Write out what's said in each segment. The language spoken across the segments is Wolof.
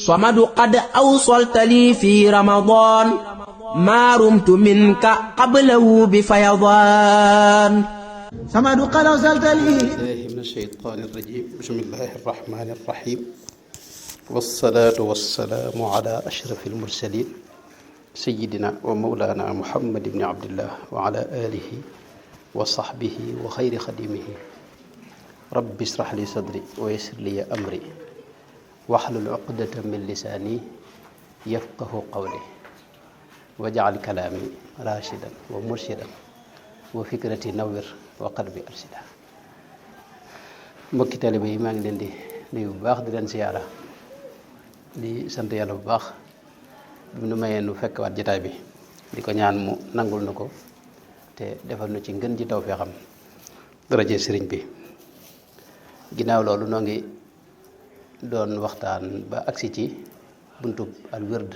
صمد قد أوصلت لي في رمضان ما رمت منك قبله بفيضان صمد قد أوصلت لي من الشيطان الرجيم بسم الله الرحمن الرحيم والصلاة والسلام على أشرف المرسلين سيدنا ومولانا محمد بن عبد الله وعلى آله وصحبه وخير خديمه رب اشرح لي صدري ويسر لي أمري واحلل عقدة من لساني يفقه قولي واجعل كلامي راشدا ومرشدا وفكرتي نوّر وقلبي أرشدا mbokki taalibe yi maa ngi leen di nuyu bu baax di leen siyaara di sant yàlla bu baax bi nu mayee nu fekk waat jotaay bi di ko ñaan mu nangul na ko te defal nu ci ngën ji tawfeexam daraje sëriñ bi ginnaaw loolu noo ngi doon waxtaan ba agsi ci buntu al wird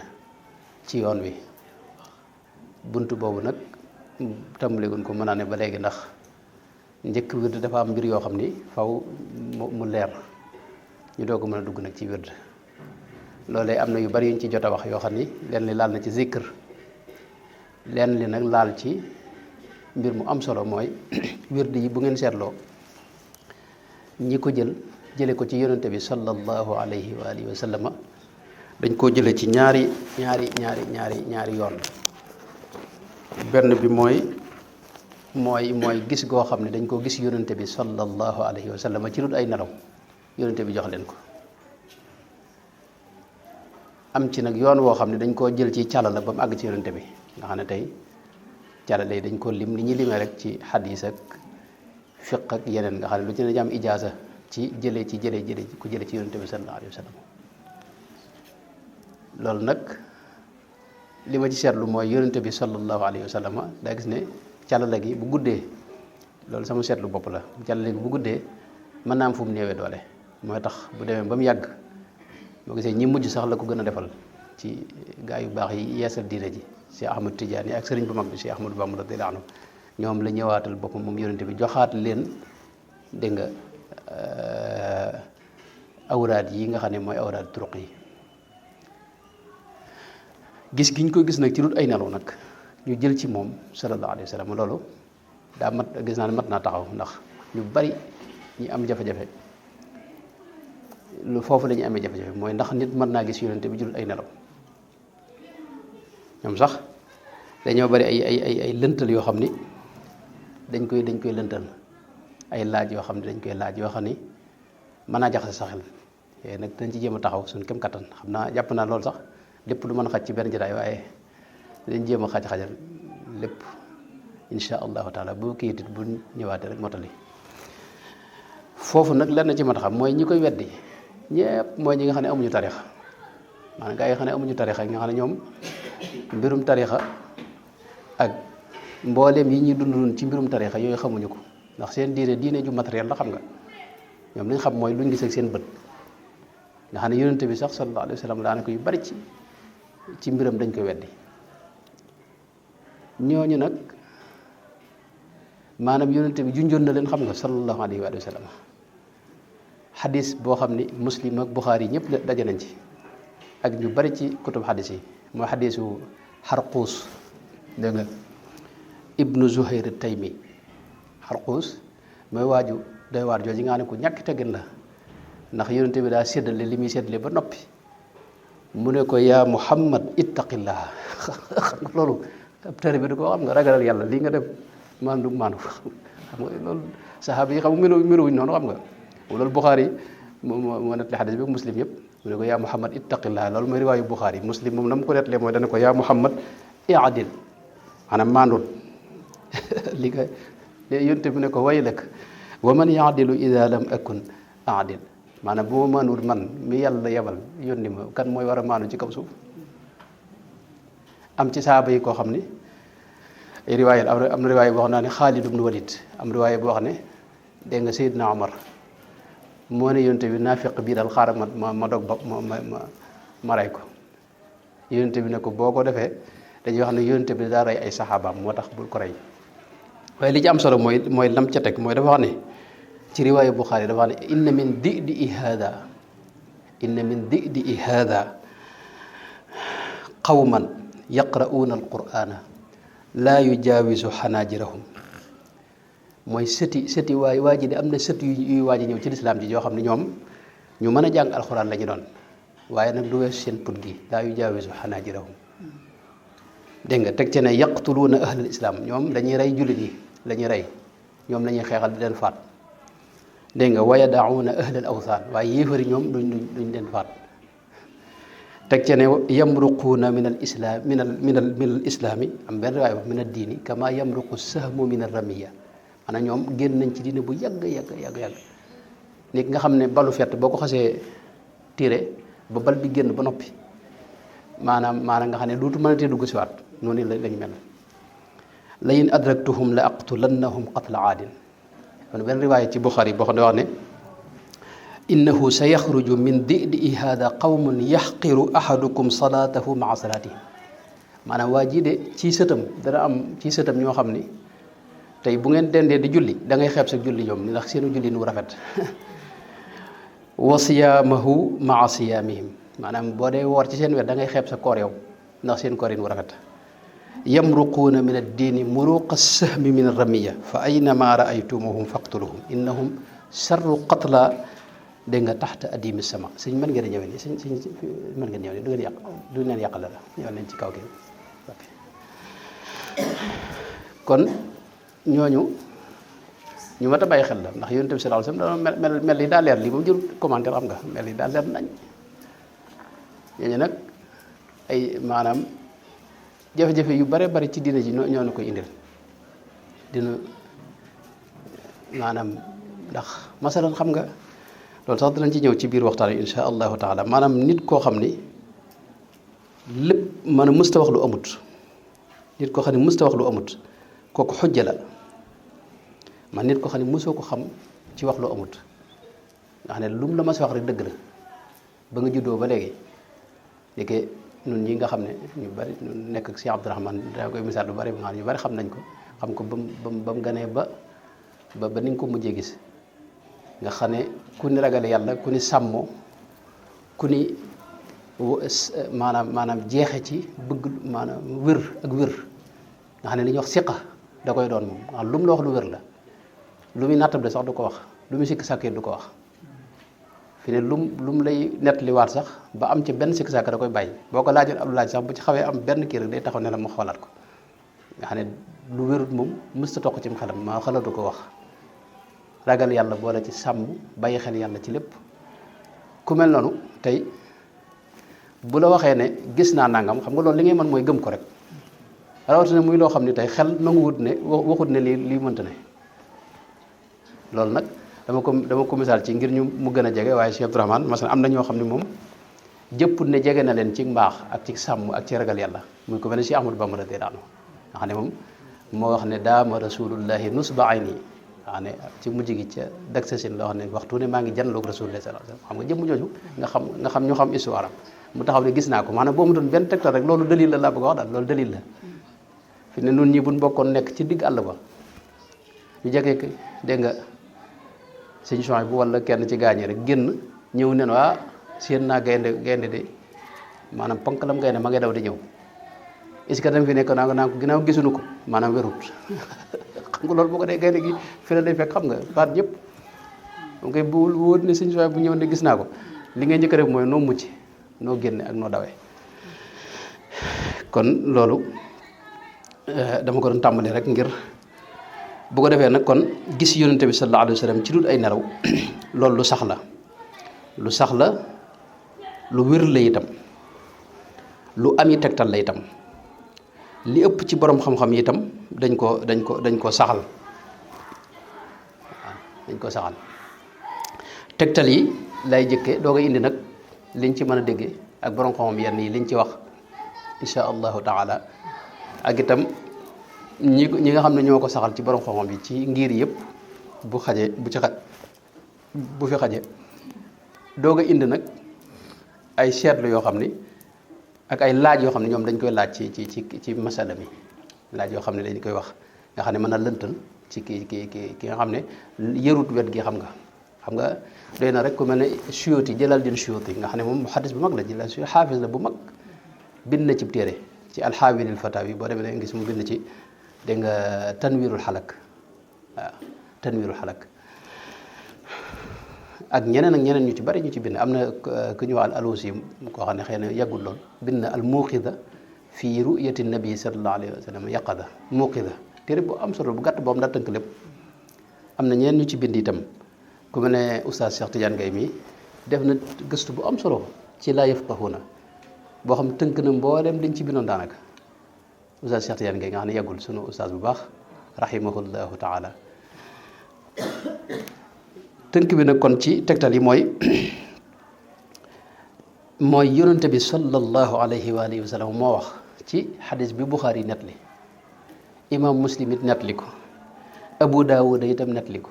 ci yoon wi buntu boobu nag tàmbaleegun ko mën naa ne ba léegi ndax njëkk wird dafa am mbir yoo xam ni faw mu leer ñu doo ko mën a dugg nag ci wird loolee am na yu bari yuñ ci jot a wax yoo xam ni leen li laal na ci zikr leen li nag laal ci mbir mu am solo mooy wird yi bu ngeen seetloo ñi ko jële ko ci yonente bi sallallahu alayhi wa alihi wa sallama dañ koo jële ci ñaari yoon benn bi mooy gis goo xam ne dañ koo gis yonente bi sallallahu alayhi wa sallama ci lut ay nelaw yonente bi jox leen ko am ci nag yoon woo xam ne dañ koo jël ci calala ba mu àgg ci yonente bi nga xam ne tey calala yi dañ ko lim ni ñuy limee rek ci xadis ak fiq ak yeneen nga xam ne lu ci ne am ijaasa ci jële ci yonente bi sallallahu alayhi wa sallam loolu nag li ma ci seetlu mooy yonente bi sallallahu alayhi wa sallam daa gis ne calala gi bu guddee loolu sama seetlu bopp la calala gi bu guddee mën naa am fu mu néewee doole mooy tax bu demee ba mu yàgg moo gisee ñi mujj sax la ko gën a defal ci gaa yu baax yi yeesal diine ji Cheikh Ahmad Tidiane ak sëriñ bu mag bi Cheikh Ahmadou Bamba radiyallahu anhu ñoom la ñëwaatal boppam moom yonente bi joxaat leen dégg nga awraad yi nga xam ne mooy awraad turuq yi gis giñ ko gis nag ci lut ay nelaw nag ñu jël ci moom sallallahu alayhi wa sallam loolu daa mat gis naa ne mat naa taxaw ndax ñu bari ñi am jafe-jafe lu foofu la ñu amee jafe-jafe mooy ndax nit mën naa gis yonente bi jël ay nelaw ñoom sax dañoo bari ay lëntal yoo xam ni dañ koy lëntal ay laaj yoo xam ne dañ koy laaj yoo xam ni mën naa jaxase sa xel yooyu nag dañ ci jéem a taxaw suñ kem kattan xam naa jàpp naa loolu sax lépp du mën a xaj ci benn jotaay waaye dañ jéem a xajal lépp insha allahu taala bu kii it bu ñëwaatee rek motali foofu nag lenn ci mat xam mooy ñi koy weddi ñëpp mooy ñi nga xam ne amuñu tarixa maanaam gaa yi nga xam ne amuñu tarixa yi nga xam ne ñoom mbirum tarixa ak mbooleem yi ñuy dund ci mbirum tarixa yooyu xamuñu ko ndax seen diine ju matériel la xam nga ñoom li ñu xam mooy luñ gis ak seen bët nga xam ne yonente bi sax sallallahu alayhi wa sallam daanaka yu bari ci mbiram dañ koy weddi ñooñu nag maanaam yonente bi junjoon na leen xam nga sallallahu alayhi wa sallam xadis boo xam ni muslim ak buxaari yi ñëpp daje nañ ci ak ñu bari ci kutub xadis yi mooy xadisu xarquus dégg nga ibnu zuhayr taymi xarquus mooy waaju doy waar jooju nga xam ne ku ñàkk teggin la ndax yonente bi daa séddale li muy séddale ba noppi mu ne ko yaa muhammad ittaqillah xam nga loolu ab tari bi du ko xam nga ragalal yàlla lii nga def maandu xam nga loolu saxaaba yi xam nga mënuwuñ noonu xam nga loolu buxaari moo nettali xadis bi muslim yëpp mu ne ko yaa muhammad ittaqillah loolu mooy riwaayu buxaari muslim moom na mu ko nettalee mooy dana ko yaa muhammad i'dil maanaam maandul li nga yonente bi ne ko waylak wa man ya'dilu ida lam akun a'dil maanaam bu ma maanul man mi yàlla yebal yónni ma kan mooy war a maanu ci kaw suuf am ci saaba yi koo xam ni ay riwaaya am na riwaaya boo xam ne Xaalid ibn Walid am riwaaya boo xam ne dégg nga Seydina Omar moo ne yonente bi naafiq bii daal xaaral ma dog ba ma rey ko yonente bi ne ko boo ko defee dañuy wax ne yonente bi daa rey ay saxaabaam moo tax bul ko rey waaye li ci am solo mooy lam ca teg mooy dafa wax ne ci riwaaya Buxaari dafa wax ne inna min di hada inna min di'di hada qawman yaqra'uuna alqur'ana laa yujaawizu xanaajirahum mooy sëti waa ji de am na sët yuy waaj a ñëw ci lislaam ji yoo xam ne ñoom ñu mën a jàng alxuraan la ñu doon waaye nag du weesu seen put gi laa yujaawizu xanaajirahum dégg nga teg ci ne yaqtuluuna ahlal islam ñoom dañuy rey jullit yi la ñuy rey ñoom la ñuy xeexal di leen faat dégg nga wa yadaauuna ahlal awsaan waaye yéefari ñoom duñ leen faat teg ci ne yamruquuna min al islam min al islaami am benn riwaay wax min ad diini kama yamruqu sahmu min ar ramiya maanaam ñoom génn nañ ci diine bu yàgg nit nga xam ne balu fett boo ko xasee tiré ba bal bi génn ba noppi maanaam nga xam ne dootu mën a tee dugg si waat noonu lañ mel la in adraktuhum la aqtulannahum qatla aadin kon benn riwaaya ci Buxaari boo xam ne wax ne innahu sa yaxruju min di'di hada qawmun yaxqiru ahadukum salaatahu maa salaatihim maanaam waa jii de ci sëtam dana am ci sëtam ñoo xam ni tey bu ngeen dendee di julli da ngay xeeb sa julli ñoom ndax seenu julli nu rafet wa siyaamahu maa siyaamihim maanaam boo dee woor ci seen wet da ngay xeeb sa koor yow ndax seen koor yi nu rafet yamruquuna min addiini muruqa sahmi min ramiya fa aynama raaytumuhum faqtuluhum innahum charru qatla dégg nga taxta adimi sama sëñ mën ngeen a ñëwee nii sëñ mën ngeen ñëwee nii du leen yàqal dara ñëw nañ ci kaw gi kon ñooñu ñu mat a bàyyi xel la ndax yonent bi sallallahu alayhi wasallam dana mel ni daa leer lii moom jërul commentaire xam nga mel ni daa leer nañ ñooñu nag ay maanaam jafe-jafe yu bare bari ci diina ji ñoo na koy indil dina maanaam ndax masalan xam nga loolu sax dinañ ci ñëw ci biir waxtaan yi insha allahu taala maanaam nit koo xam ni lépp maanaam mësta wax lu amut nit koo xam ne mësta wax lu amut kooku xujja la man nit koo xam ne mësoo ko xam ci wax lu amut nga xam ne lu mu la mas wax rek dëgg la ba nga juddoo ba léegi léegi ñun ñi nga xam ne ñu bari ñu nekk ak Cheikh Abdourahmane daa koy misaal lu bari nga xam ne ñu bari xam nañ ko xam ko ba mu ganee ba ni nga ko mujjee gis nga xam ne ku ni ragale yàlla ku ni sàmmo ku ni maanaam jeexe ci bëgg maanaam wér ak wér nga xam ne li ñuy wax siqa da koy doon moom nga xam lu mu la wax lu wér la lu muy nattable sax du ko wax lu muy sikk sàkkee du ko wax fi ne lu mu lay nettaliwaat sax ba am ci benn sikk sàkk da koy bàyyi boo ko laajoon ab laaj sax bu ci xawee am benn kii rek day taxaw ne la mu xoolaat ko nga xam ne lu wérut moom mësta toq ci xelam maa xalaatu ko wax ragal yàlla boole ci sàmm bàyyi xel yàlla ci lépp ku mel noonu tey bu la waxee ne gis naa nangam xam nga loolu li ngay mën mooy gëm ko rek rawatina muy loo xam ne tey xel nanguwut ne waxut ne lii mënta ne loolu nag dama ko misaal ci ngir ñu mu gën a jege waaye Cheikh Abdourahmane masalan am na ñoo xam ne moom jëpput ne jege na leen ci mbaax ak ci sàmm ak ci ragal yàlla muy ko mel ne Cheikh Ahmadou Bamba radiyallahu anhu nga xam ne moom moo wax ne daama rasulullahi nusba ayni nga xam ne ci mujj gi ca dag sa sin loo xam ne waxtu ne maa ngi janloog rasulullah sallallahu alayhi wasallam xam nga jëmm jooju nga xam ñu xam histoire am mu taxaw ne gis naa ko maanaam boo mu doon benn tegtal rek loolu dalil la laa bëgg a wax daal loolu dalil la fi ne nun ñi buñ bokkoon nekk ci digg àll ba ñu jege dégg nga sëñ Chouaïb bu wala kenn ci gaañi rek génn ñëw nen waa séen naa gaynde de maanaam ponkalam gaynde ma ngay daw di ñëw est-ce que dama fi nekk naa ko ginnaaw gisuñu ko maanaam wérut xam nga loolu boo ko dee gaynde gi fi la lay fekk xam nga baat ñëpp donc koy bu wóor ne sëñ Chouaïb bu ñëw ne gis naa ko li ngay njëkk a def mooy noo mucc noo génne ak noo dawee kon loolu dama ko doon tàmbali rek ngir bu ko defee nag kon gis yonente bi sallallahu alayhi wa sallam ci dul ay nelaw loolu lu sax la lu wér la itam lu ami tegtal la itam li ëpp ci borom xam-xam yi itam dañ ko saxal tegtal yi lay jëkke doo ko indi nag liñ ci mën a déggee ak borom xam-xam yenn yi liñ ci wax insha allahu taala ak itam ñi nga xam ne ñoo ko saxal ci borom xam-xam bi ci ngir yëpp bu fi xaje doog a indi nag ay seetlu yoo xam ni ak ay laaj yoo xam ne ñoom dañ koy laaj ci masala mi laaj yoo xam ne dañ koy wax nga xam ne mën a lëntal ci ki nga xam ne yërut wet gi xam xam nga doy na rek ku mel ne Suyuti Jalaaluddin Suyuti nga xam ne moom muhaddis bu mag la jëlal su xaafis la bu mag bind na ci téere ci alxaawilil fatawi boo demee da gis mu bind ci dégg nga tanwirul xalak waaw tanwirul xalak ak ñeneen ñu ci bari ñu ci bind am na ku ñu wax al alusi koo xam ne xëy na yàggul lool bind na al muqida fi ru'yati nabi sallallahu alayhi wa sallam yaqada muqida téere bu am solo bu gàtt boobu daa tënk lépp am na ñeneen ñu ci bind itam ku mel ne oustaz Cheikh Tidiane Gaye mi def na gëstu bu am solo ci laa yafqahuna boo xam tënk na mboolem liñ ci bindoon daanaka oustaz Cheikh Tidiane Gaye nga xam ne yàggul sunu oustaz bu baax rahimahullahu taala tënk bi nag kon ci tegtal yi mooy yonente bi sallallahu alayhi wa alihi wa sallam moo wax ci xadis bi Buxaari nettali imam Muslim it nettali ko Abu Daawud itam nettali ko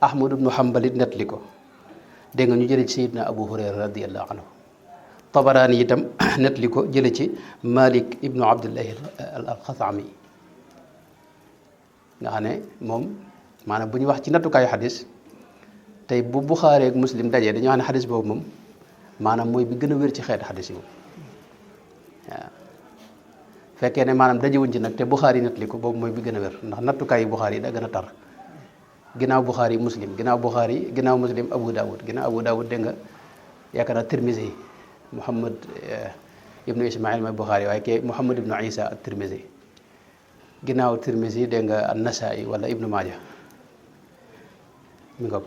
Ahmad ibnu Hanbal it nettali ko dégg nga ñu jële ci Sayyidina Abu Hurayra radiyallahu anhu Tabaraani itam nettali ko jële ci Malik ibnu Abdullahi al-Xathami nga xam ne moom maanaam bu ñu wax ci nattukaayu xadis tey bu Buxaari ak Muslim dajee dañoo xam ne xadis boobu moom maanaam mooy bi gën a wér ci xeet xadis yi moom waaw fekkee ne maanaam dajewuñ ci nag te Buxaari nettali ko boobu mooy bi gën a wér ndax nattukaayu Buxaari yi da gën a tar ginnaaw Buxaari Muslim ginnaaw Muslim Abu Daawud dégg nga yaakaar naa Tirmisi Muhammad ibnu Ismail mooy Buxaari waaye ke Muhammad ibnu Isa ak Tirmisi ginnaaw Tirmisi dégg nga an-Nasaa'i wala Ibnu Maaja mi ngoog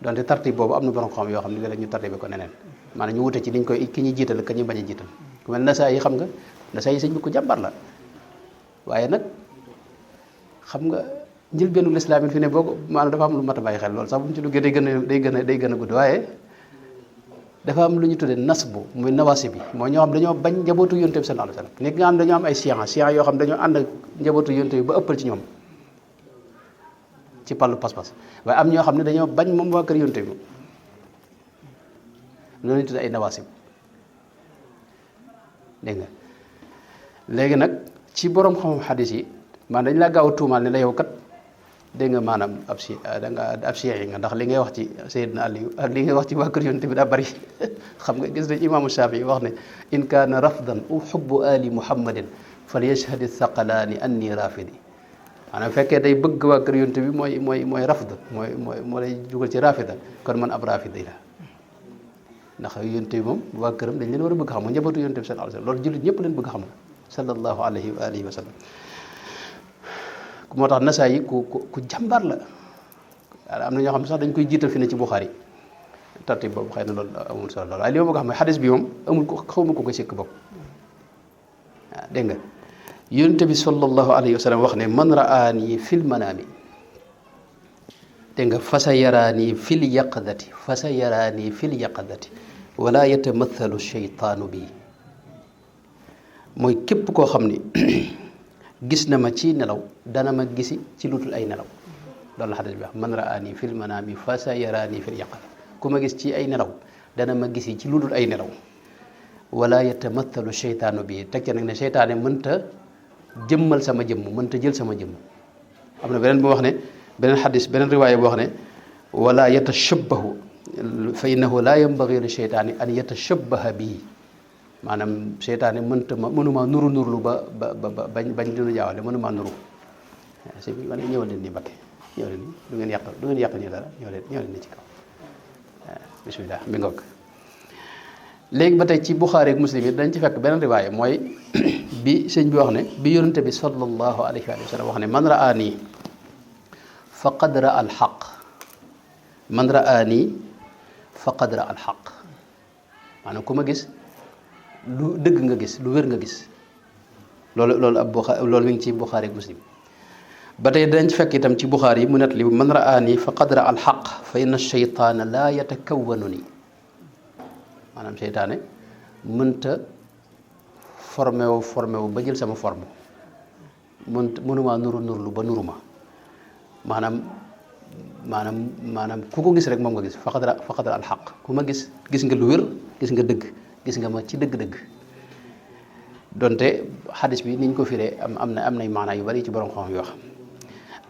donte tartib boobu am na borom xam yoo xam ne léeg-léeg ñu tartibe ko neneen maanaam ñu wute ci liñ koy ki ñuy jiital ka ñuy bañ a jiital ku mel Nasaa'i xam nga Nasaa'i sëñ bi ko jàmbar la waaye nag xam nga njëlbeenu lislaam fi ne boo ko maanaam dafa am lu mat a bàyyi xel loolu sax bu ñu ci duggee day gën a gudd waaye dafa am lu ñu tuddee nasbu muy nawasi bi mooy ñoo xam dañoo bañ njabootu yonte bi sallallahu alayhi wasallam nekk nga xam dañoo am ay science yoo xam dañoo ànd ak njabootu yonte bi ba ëppal ci ñoom ci pàllu pas-pas waaye am ñoo xam ne dañoo bañ moom waa kër yonte bi loolu ñu tuddee ay nawasib dégg nga léegi nag ci borom xam xadis yi maanaam dañ laa gaaw a tuumaal ne la yow kat dégg nga maanaam ab siix yi nga ndax li ngay wax ci Seydina Aliyu ak li ngay wax ci waa kër yonte bi daa bari xam nga gis nañ imaamu Shaafi'i wax ne in kaana rafdan u xubbu ali muhammadin fal yashhadi thaqalaani anni rafidi maanaam fekkee day bëgg waa kër yonte bi mooy rafd moo lay dugal ci rafida kon man ab rafidi la ndax yonte bi moom waa këram dañ leen war a bëgg xam nga njabootu yonte bi sallallahu alayhi wa sallam loolu jullit ñëpp leen bëgg xam nga sallallahu alayhi wa alihi wa sallam moo tax Nasaa'i ku jàmbaar la am na ñoo xam ne sax dañ koy jiital fi ne ci Buxaari tartib boobu xëy na loolu amul solo loolu waaye li ma bëgg a xam ne xadis bi moom amul ko xawma ko sikk bopp waaw dégg nga yonent bi sallallahu alayhi wa sallam wax ne man raani fil manaami dégg nga fasa yaraani fil yaqadati wala yatamathalu sheytaanu bi mooy képp koo xam ni gis na ma ci nelaw dana ma gisi ci lutul ay nelaw loolu la xadis bi wax man raani fil manaami fa sa yaraani fil yaqada ku ma gis ci ay nelaw dana ma gisi ci lutul ay nelaw wala yatamathalu sheytaanu bi teg ca nag ne seytaane mënta jëmmal sama jëmm mënta jël sama jëmm am na beneen bu wax ne beneen xadis beneen riwaaya bu wax ne wala yatashabbahu fa innahu la yambagi li sheytaani an yatashabbaha bii maanaam seytaane mënuma nuru ba bañ dina jaawale mënuma nuru si bi man ñëwal leen nii Mbakke ñëw leen nii du ngeen yàq nii dara ñëw leen nii ci kaw bismillah mi ngoog léegi ba tey ci Buxaari ak Muslim yi dañ ci fekk beneen riwaaya mooy bi sëñ bi wax ne bi yonente bi sallallahu alayhi wa sallam wax ne man raani faqad raa al xaq man raani faqad raa al xaq maanaam ku ma gis lu dëgg nga gis lu wér nga gis loolu mi ngi ci Buxaari ak Muslim ba tey dañ fekk itam ci Buxaari yi mu net li man raani faqad raa al xaq fa inna sheytaana laa yatakawwanu nii maanaam seytaane mënta formé wu ba jël sama forme mënumaa nuru ba nuru ma maanaam ku ko gis rek moom nga gis faqad raa al xaq ku ma gis nga lu wér gis nga dëgg gis nga ma ci dëgg-dëgg donte xadis bi niñ ko firee am nay maanaa yu bari ci borom xam yu wax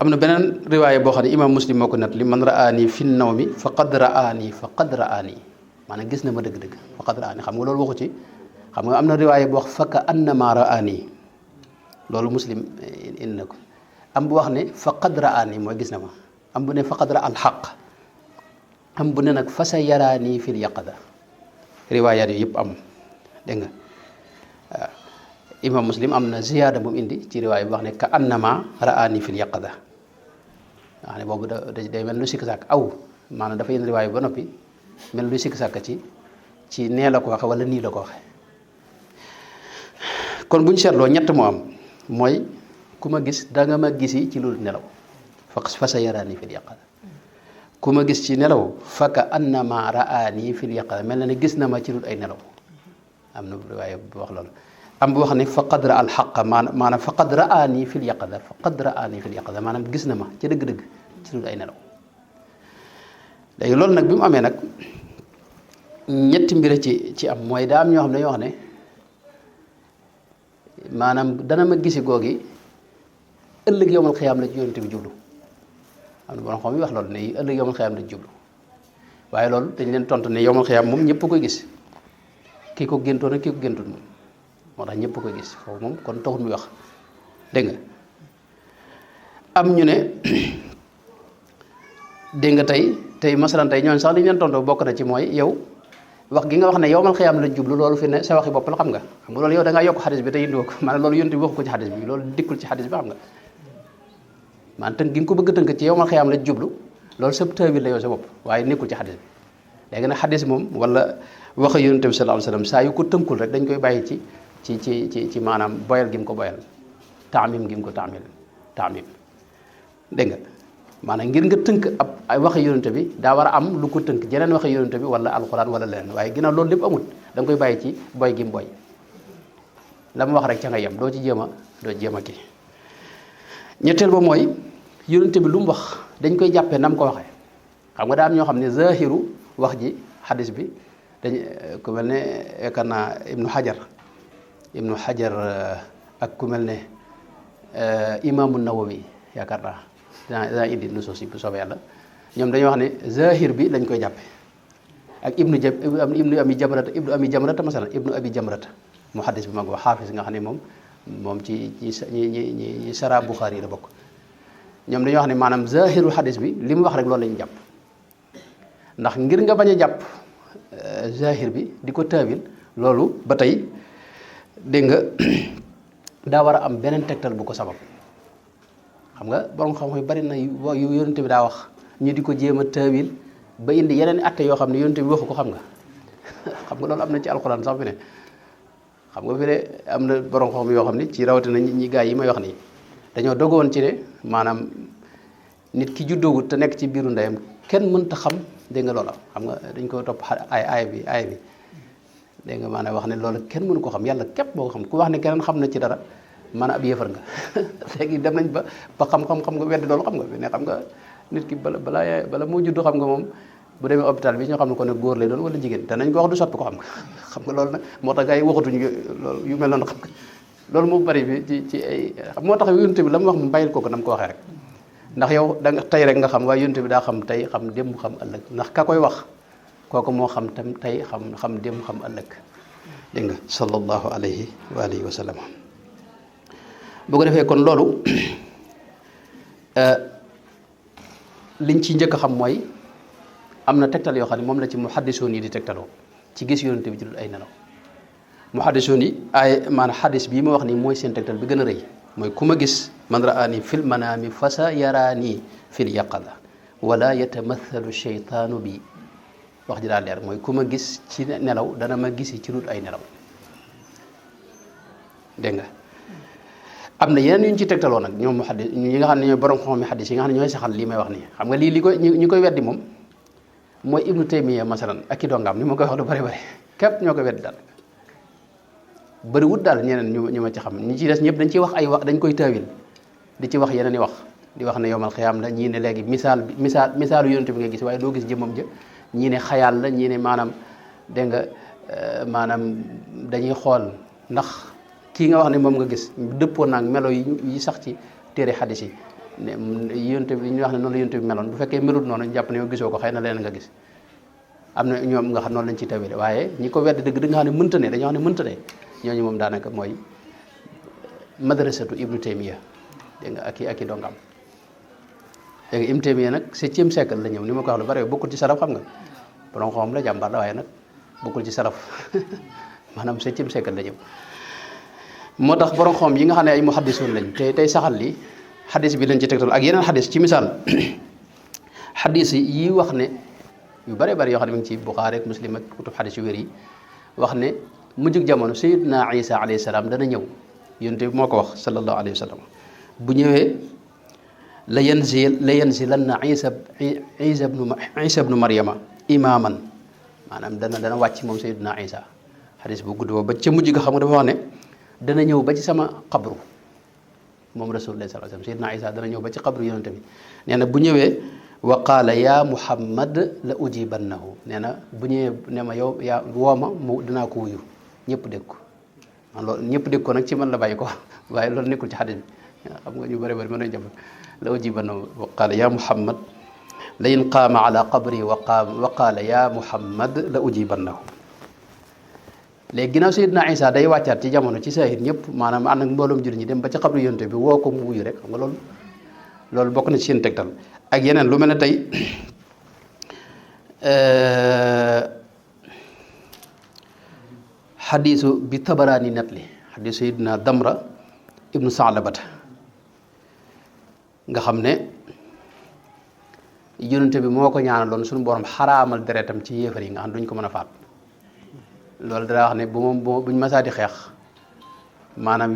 am na beneen riwaaya boo xam ne imam muslim moo ko nat li man raani fi nawmi faqad raani maanaam gis na ma dëgg-dëgg faqad raani xam nga loolu waxu ci xam nga am na riwaaya bu wax fakka annama raani loolu muslim indi na ko am bu wax ne faqad raani mooy gis na ma am bu ne faqad ra al xaq am bu ne nag fa sa yaraani fil yaqada riwaayaat yooyu yëpp am dégg nga waaw imam muslim am na ziyaada bu mu indi ci riwaaya bu wax ne ka annama raani fil yaqada wax ne boobu day mel lu sikk sàkk maanaam dafa indi riwaaya ba noppi mel lu sikk sàkk ci nee la ko waxe wala nii la ko waxe kon bu ñu seetloo ñett moo am mooy ku ma gis da nga ma gisi ci lu nelaw fa sa yaraani fil yaqada ku ma gis ci nelaw fa ka annama raani fil yaqada mel na ne gis na ma ci lu ay nelaw am na riwaaya bu wax loolu am bu wax ne faqad ra al xaqa maanaam faqad raani fil yaqada maanaam gis na ma ci dëgg-dëgg ci lu ay nelaw léegi loolu nag bi mu amee nag ñetti mbir ci am mooy daa am ñoo xam ne dañoo wax ne maanaam dana ma gisi googi ëllëg yowmal xiyaam la ci yonent bi jublu am na borom xam yi wax loolu ne ëllëg yowmal xiyaam la ci jublu waaye loolu dañ leen tontu ne yowmal xiyaam moom ñëpp koy gis kii ko géntoon ak kii ko géntul moom moo tax ñëpp koy gis foofu moom kon taxul muy wax dégg nga am ñu ne dégg nga tey masalan tey ñooñu sax li ñu leen tontoo bokk na ci mooy yow wax gi nga wax ne yowmal xiyaam la jublu loolu fi ne sa waxi bopp la xam nga loolu yow da ngaa yokk xadis bi te indiwoo ko maanaam loolu yonent bi waxu ko ci xadis bi loolu dikkul ci xadis bi xam nga maanaam tënk gi nga ko bëgg tënk ci yowmal xiyaam la jublu loolu sa tawil la yow sa bopp waaye nekkul ci xadis bi léegi nag xadis moom wala waxa yonent bi sallallahu alayhi wasallam saa yu ko tënkul rek dañ koy bàyyi ci maanaam boyal gi mu ko boyal taamim gi mu ko taamim dégg nga maanaam ngir nga tënk ab ay waxe yonent bi daa war a am lu ko tënk jeneen waxe yonent bi wala alxuraan wala leneen waaye ginnaaw loolu lépp amul da nga koy bàyyi ci boy gi mu boy la mu wax rek ca nga yem doo ci jéem a kii ñetteel ba mooy yonent bi lu mu wax dañ koy jàppee nam ko waxee xam nga daa am ñoo xam ne zahiru wax ji xadis bi dañ ku mel ne yaakaar naa ibnu xajar ak ku mel ne imaamu nawawi yaakaar naa daa indi nusuus yi bu soobee yàlla ñoom dañoo wax ne zahir bi lañ koy jàppe ak ibnu abi jamrata masalan ibnu abi jamrata mu xaddis bi mag wax xaafis nga xam ne moom ci ñi sara Buxaari yi la bokk ñoom dañoo wax ne maanaam zahiru xaddis bi li mu wax rek loolu lañu jàpp ndax ngir nga bañ a jàpp zahir bi di ko taawil loolu ba tey dégg nga daa war a am beneen tegtal bu ko sabab xam nga borom xam-xam yu bari na yu yonent bi daa wax ñu di ko jéem a taawil ba indi yeneen atte yoo xam ne yonent bi waxu ko xam nga loolu am na ci alxuraan sax fi ne xam nga fi ne am na borom xam yoo xam ne ci rawatina ñi gaa yi may wax nii dañoo dogoon ci ne maanaam nit ki juddoogut te nekk ci biiru ndeyam kenn mënta xam dégg nga loola xam nga dañ ko topp aay bi dégg nga maanaam wax ne loolu kenn mënu ko xam yàlla képp boo ko xam ku wax ne keneen xam na ci dara maanaam ab yëfar nga léegi dem nañ ba xam nga weddi loolu xam nga ne xam nga nit ki bala moo juddu xam nga moom bu demee hôpital bi ñoo xam ne ko ne góor lay doon wala jigéen te nañ ko wax du soppi ko xam nga loolu nag moo tax gars yi waxatuñu loolu yu mel noonu xam nga loolu moo bari bi ci ay moo tax yonent bi la mu wax mu bàyyil ko nam ko waxee rek ndax yow da nga tey rek nga xam waaye yonent bi daa xam tey xam démb xam ëllëg ndax ka koy wax kooku moo xam tam tey xam démb xam ëllëg dégg nga sallallahu alayhi wa alihi wa sallam bu ko defee kon loolu liñ ci njëkk a xam mooy am na tegtal yoo xam ne moom la ci muhaddisoon yi di tegtaloo ci gis yonent bi ci dul ay nelaw muhaddisoon yi ay maanaam xaddis bii ma wax nii mooy seen tegtal bi gën a rëy mooy ku ma gis man raani fil manaami fa sa yaraani fil yaqada wala yatamathalu sheytaanu bi wax ji daal leer mooy ku ma gis ci nelaw dana ma gisi ci dul ay nelaw dégg nga am na yeneen yu ñu ci tegtaloo nag ñoom mu xaddis ñi nga xam ne ñooy borom xam-xam xaddis yi nga xam ne ñooy saxal lii may wax nii xam nga lii li koy ñi koy weddi moom mooy ibnu taymiya masalan ak i dongaam ni ma koy wax lu bari bari képp ñoo koy weddi daal bëriwut daal ñeneen ñu ma ci xam ñi ci des ñëpp dañ ciy wax ay wax dañ koy taawil di ci wax yeneen i wax di wax ne yowmal xiyaam la ñii ne léegi misaalu yonent bi nga gis waaye doo gis jëmmam ja ñii ne xayaal la ñii ne maanaam dégg nga maanaam dañuy xool ndax kii nga wax ne moom nga gis dëppoo naag melo yi sax ci téere xadis yi ne yonte bi ñu wax ne noonu la yonte bi meloon bu fekkee melut noonu ñu jàpp ne yow gisoo ko xëy na leen nga gis am na ñoom nga xam noonu lañ ciy tawee waaye ñi ko wedd dëgg da nga xam ne mënta ne dañoo xam ne mënta ne ñooñu moom daanaka mooy madrasatu Ibnu Taymiya dégg nga ak i dongam léegi Ibnu Taymiya nag 7e siècle la ñëw ni ma ko wax lu bari bokkul ci salaf xam nga borom xam la jàmbaar la waaye nag bokkul ci salaf maanaam 7e siècle la ñëw moo tax borom xam yi nga xam ne ay muhaddisoon lañ tey saxal li xadis bi lañ ci tegtal ak yeneen xadis ci misaal xadis yi wax ne yu bare bari yoo xam ne mi ngi ci Buxaari ak Muslim ak kutub xadis yu wér yi wax ne mujjug jamono Sayyidina Isa alayhi salaam dana ñëw yonent bi moo ko wax sallallahu alayhi wa sallam bu ñëwee la yanzilanna Isa ibnu Maryama imaaman maanaam dana wàcc moom Sayyidina Isa xadis bu gudd boobu ba ca mujj ga xam nga dafa wax ne dana ñëw ba ci sama xabru moom rasulullah sallallahu alayhi wasallam Sayyidina Isa dana ñëw ba ci xabru yonent bi nee na bu ñëwee wa qaala ya Muhammad la ujibannahu nee na bu ñëwee ne ma yow yaa wooma mu dinaa ko wuyu ñëpp dégg ko loolu ñëpp dégg ko nag ci man la bàyyi ko waaye loolu nekkul ci xadis bi xam nga ñu bëri bëri mën nañu jàpp la ujibannahu wa qaala ya Muhammad la in qaama ala qabri wa qaala ya Muhammad la ujibannahu léegi ginnaaw Sayyidina Isa day wàccaat ci jamono ci saahir ñëpp maanaam ànd ak mbooloom jur ñi dem ba ci xabru yonte bi woo ko mu wuyu rek xam nga loolu bokk na ci seen tegtal ak yeneen lu mel ne tey xadiisu bi Tabaraani netli xadiisu Sayyidina Damra ibnu Saalabata nga xam ne yonente bi moo ko ñaanaloon suñu borom xaraamal deretam ci yéefar yi nga xam duñ ko mën a faat loolu dara wax ne buñ masaati xeex maanaam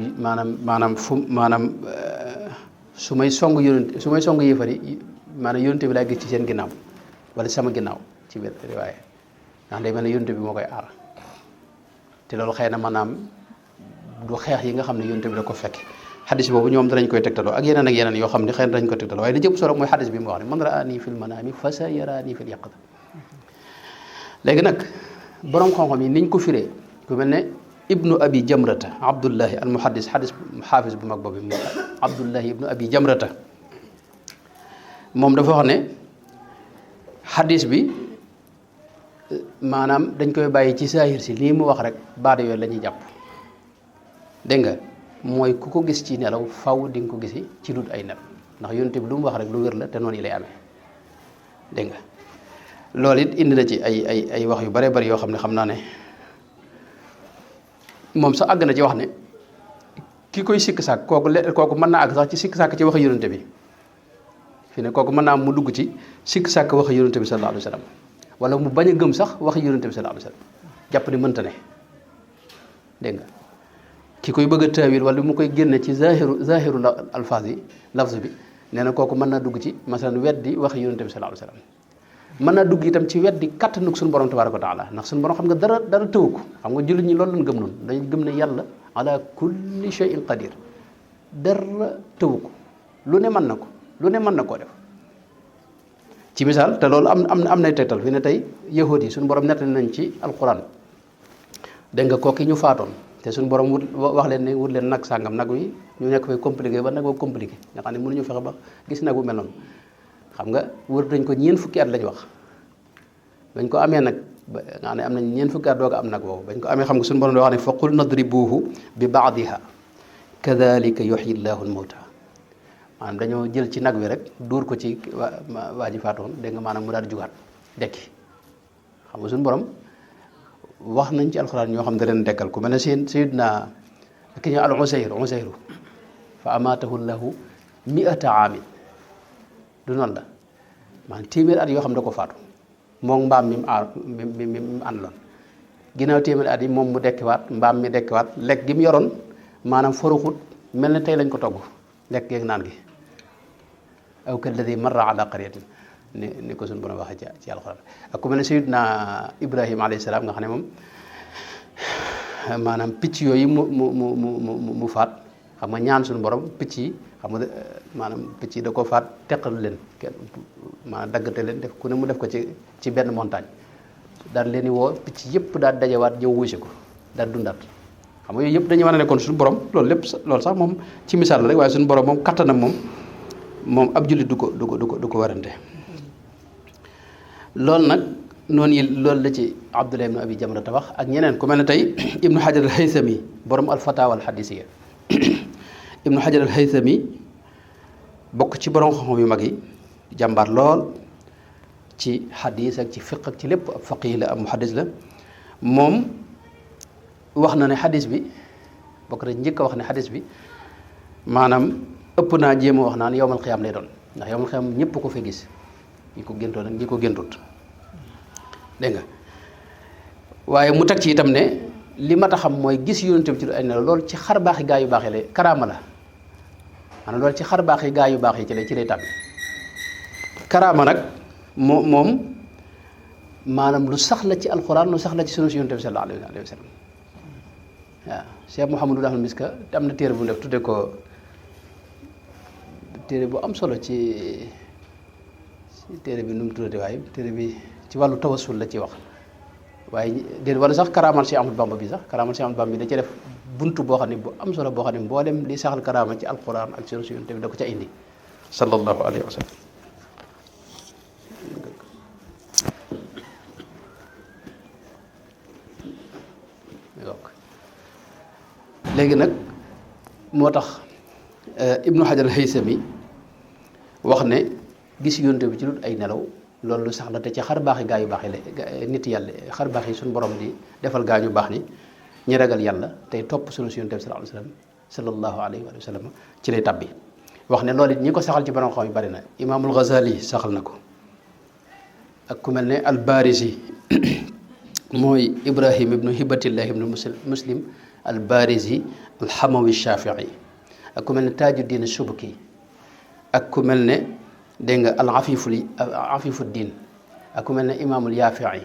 su may song yéefar yi maanaam yonente bi laay gis ci seen ginnaaw wala sama ginnaaw ci biir riwaaye ndax day mel ne yonente bi moo koy aar te loolu xëy na maanaam du xeex yi nga xam ne yonente bi da ko fekk xadis boobu ñoom danañ koy tegtaloo ak yeneen yoo xam ne xëy na dañ ko tegtaloo waaye li jëpp solo mooy xadis bi mu wax ne man raani fil manaami fa sa yaraani fil yaqظa léegi nag borom xam-xam yi niñ ko firee ku mel ne ibnu abi jamrata abdullahi al muhaddis xaafis bu mag boobu abdullahi ibnu abi jamrata moom dafa wax ne xadis bi maanaam dañ koy bàyyi ci saahir si lii mu wax rek baada yooyu la ñuy jàpp dégg nga mooy ku ko gis ci nelaw faw di nga ko gisi ci dut ay nelaw ndax yonent bi lu mu wax rek lu wér la te noonu yi lay amee dégg nga loolu it indi na ci ay wax yu bare bari yoo xam ne xam naa ne moom sax àgg na ci wax ne ki koy sikk sàkk kooku mën naa àgg sax ci sikk sàkk ci wax yonent bi fi ne kooku mën naa mu dugg ci sikk sàkk wax yonent bi sallallahu alayhi wa sallam wala mu bañ a gëm sax wax yonent bi sallallahu alayhi wa sallam jàpp ni mënta ne dégg nga ki koy bëgg a taawil wala mu koy génne ci zahiru alfaaz yi lafz bi nee na kooku mën naa dugg ci masalan weddi wax yonent bi sallallahu alayhi wa sallam mën naa dugg itam ci weddi kattanug suñu borom tabaaraka wa taala ndax suñu borom xam nga dara tëwu ko xam nga jullit ñi loolu lañ gëm noonu dañu gëm ne yàlla ala kulli shay'in qadir dara tëwu ko lu ne mën na ko lu ne mën na koo def ci misaal te loolu am nay tegtal fi ne tey yahuud yi suñu borom nettali nañ ci alquran dégg nga kooki ñu faatoon te suñu borom wax leen ne wut leen nag sàngam nag wi ñu nekk fay compliqué ba nag boobu compliqué nga xam ne mënuñu fexe ba gis nag bu mel noonu xam nga wër dañ ko ñeen fukki at lañ wax bañ ko amee nag nga xam ne am nañ ñeen fukki at doog a am nag boobu bañ ko amee xam nga suñu borom di wax ne fa qul nadribuhu bi baadiha kadalika yuhyi llahu almawta maanaam dañoo jël ci nag wi rek dóor ko ci waa ji faatoon dégg nga maanaam mu daal di jugaat dekki xam nga suñu borom wax nañ ci alxuraan ñoo xam ne da leen dekkal ku mel ne sayyidina ki ñu al Usayru fa amaatahu llahu mi'ata aamin du noonu la maanaam téeméer at yoo xam ne da ko faatu moom mbaam mi mu àndaloon ginnaaw téeméer at yi moom mu dekkiwaat mbaam mi dekkiwaat lekk gi mu yoroon maanaam foruxut mel ne tey lañ ko togg lekk geeg naan gi aw kalladi marra ala qaryatin ni ko suñu borom waxee ci alxuraan ak ku mel ne sayyidina Ibrahima alayhi salaam nga xam ne moom maanaam picc yooyu mu faat xam nga ñaan suñu borom picc yi xam nga maanaam picc yi da ko faat teqal leen kenn maanaam daggate leen def ku ne mu def ko ci benn montagne daal leen di woo picc yëpp daal dajewaat ñëw wuusi ko daal dundaat xam nga yooyu yëpp dañuy wane ne kon suñu borom loolu sax moom ci misaal la rek waaye suñu borom moom kattanam moom moom ab jullit du ko warante. loolu nag noonu yi loolu la ci Abdullah ibnu Abi Jamrata wax ak ñeneen ku mel ne tey Ibnu Hajar al Haythami borom al Fatawa al Hadisiya Ibnu Hajar al Haythami bokk ci borom xam-xam yu mag yi jàmbaar lool ci xadis ak ci fiq ak ci lépp ab faqih la ab muhaddis la moom wax na ne xadis bi bokk na njëkk a wax ne xadis bi maanaam ëpp naa jéem a wax naan yowmal xiyaam lay doon ndax yowmal xiyaam ñëpp ko fa gis ñi ko géntoon ak ñi ko géntut dégg nga waaye mu teg ci itam ne li ma ta xam mooy gis yonent bi ci ay nelaw loolu ci xar baaxi gaa yu baax yi la karaama la maanaam loolu ci xar baaxi gaa yu baax yi ci lay tàbbi karaama nag moom maanaam lu sax la ci alxuraan lu sax la ci sunu si yonent bi sallallahu alayhi wa sallam waaw Cheikh Mouhamadou Dahal Miska am na téere bu mu def tudde ko téere bu am solo ci téere bi nu mu tuddati waaye téere bi ci wàllu tawassul la ci wax waaye déedéet wala sax karaamal Cheikh Ahmadou Bamba bi sax karaamal Cheikh Ahmadou Bamba bi da ci def buntu boo xam ne bu am solo boo xam ne mboolem li saxal karaama ci alquran ak sunu yonent bi da ko ca indi sallallahu alayhi wa sallam. léegi nag moo tax Ibnu Hajar al-Haythami wax ne gis yonent bi ci lu ay nelaw loolu lu sax la te ci xar baax yi gaa yu baax yi la nit yàlla xar baax yi suñu borom di defal gaa ñu baax ni ñi ragal yàlla tey topp sunu si yonent bi sallallahu alayhi wa sallam ci lay tabbi wax ne loolu it ñi ko saxal ci borom xam yu bari na Imaamul Ghazali saxal na ko ak ku mel ne al-Barizi mooy Ibrahim ibnu Hibatillah ibnu Muslim al-Barizi al-Hamawi Shafii ak ku mel ne Tajuddin Subki ak ku mel ne dégg nga al-Afifuddin ak ku mel ne Imaamul Yafii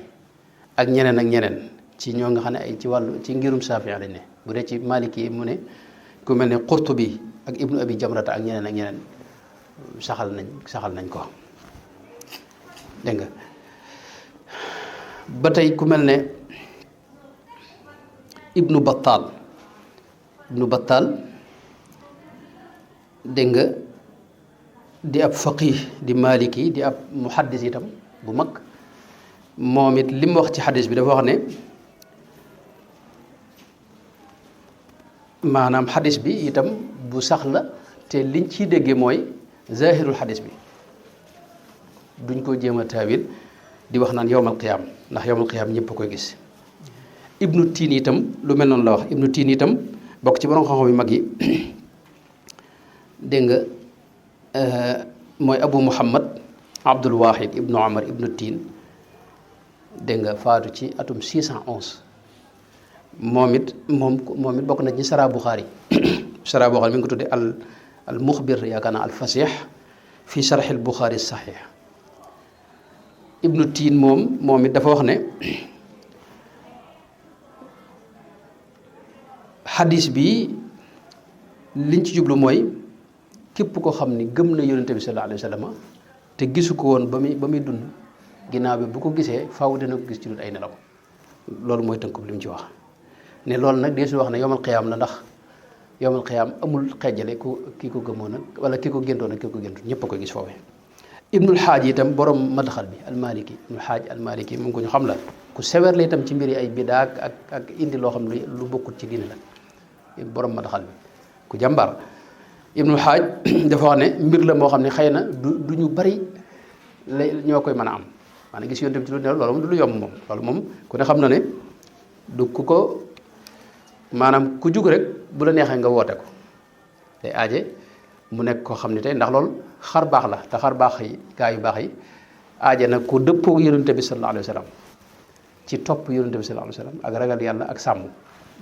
ak ñeneen ci ñoo nga xam ne ay ci wàllu ci ngirum Shafii lañ ne bu dee ci Maliki mu ne ku mel ne Qurtubi ak Ibnu Abi Jamrata ak ñeneen saxal nañ ko dégg nga ba tey ku mel ne Ibnu Battal dégg nga di ab faqih di maliki di ab muhaddis itam bu mag moom it li mu wax ci xadis bi dafa wax ne maanaam xadis bi itam bu sax la te liñ ciy déggee mooy zahirul xadis bi duñ ko jéem a taawil di wax naan yowmal qiyaam ndax yowmal qiyaam ñëpp a koy gis Ibnu Tiin itam lu mel noonu la wax Ibnu Tiin itam bokk ci borom xam-xam yu mag yi dégg nga mooy Abu Muhammad Abdul Wahid Ibnu Omar Ibnu Tiin dégg nga faatu ci atum 611 moom it bokk na ci Sara Buxaari Sara Buxaari mi ngi ko tuddee al muxbir yaakaar naa al fasix fi sharxil Buxaari saxiix Ibnu Tiin moom it dafa wax ne xadis bi liñ ci jublu mooy képp ko xam ni gëm na yonente bi sallallahu alayhi wa sallam te gisu ko woon ba muy dund ginnaaw bi bu ko gisee faaw dana ko gis ci dul ay nelaw loolu mooy tënkub li mu ci wax ne loolu nag deesu wax ne yowmal xiyaam la ndax yowmal xiyaam amul xeejale kii ko gëmoon nag wala kii ko géntoon ak kii ko géntut ñëpp a koy gis foofee Ibnul Xaaj itam borom madxal bi almaliki Ibnul Xaaj almaliki mu ngi ko ñu xam la ku sévère la itam ci mbiri ay bidaa ak indi loo xam ne lu bokkut ci diine la borom madxal bi ku jàmbaar Ibnul Xaaj dafa wax ne mbir la moo xam ne xëy na du ñu bari la ñoo koy mën a am maanaam gis yonent bi ci lu ne loolu moom du lu yomb moom loolu moom ku ne xam na ne du ku ko maanaam ku jug rek bu la neexee nga woote ko day aaje mu nekk koo xam ne tey ndax loolu xar baax la te xar baax yi gaa yu baax yi aaje na ko dëppoo yonent bi sallallahu alayhi wa sallam ci topp yonent bi sallallahu alayhi wa sallam ak ragal yàlla ak sàmm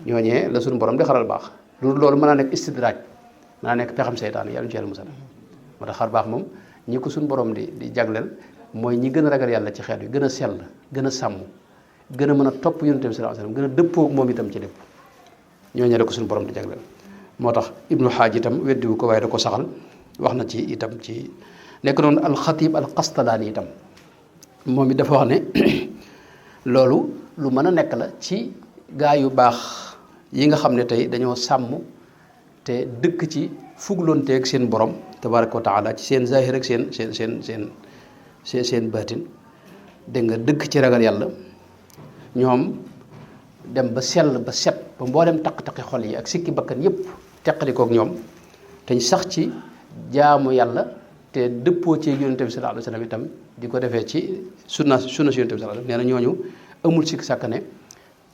ñooñee la suñu borom di xaral baax loolu mën naa nekk istidraaj mën naa nekk pexam seytaan yàlla ñu ci yàlla musal moo tax xar baax moom ñi ko suñu borom di jagleel mooy ñi gën a ragal yàlla ci xeet wi gën a sell gën a sàmm gën a mën a topp yonent bi sallallahu alayhi wa sallam gën a dëppoo moom itam ci lépp ñooñee la ko suñu borom di jagleel moo tax Ibnu Xaaj itam weddiwu ko waaye da ko saxal wax na ci itam ci nekk noonu alxatib alqastalaani itam moom it dafa wax ne loolu lu mën a nekk la ci gaa yu baax yi nga xam ne tey dañoo sàmm te dëkk ci fugloonteeg seen borom tabaraka wa taala ci seen zahir ak seen baatin dégg nga dëkk ci ragal yàlla ñoom dem ba sell ba set ba mboolem taq-taqi xol yi ak sikki bakkan yépp teqalikook ñoom te sax ci jaamu yàlla te dëppoo ci yonente bi sallallahu alayhi wasallam itam di ko defee ci sunna si yonente bi sallallahu alayhi wasallam nee na ñooñu amul sikk sàkk ne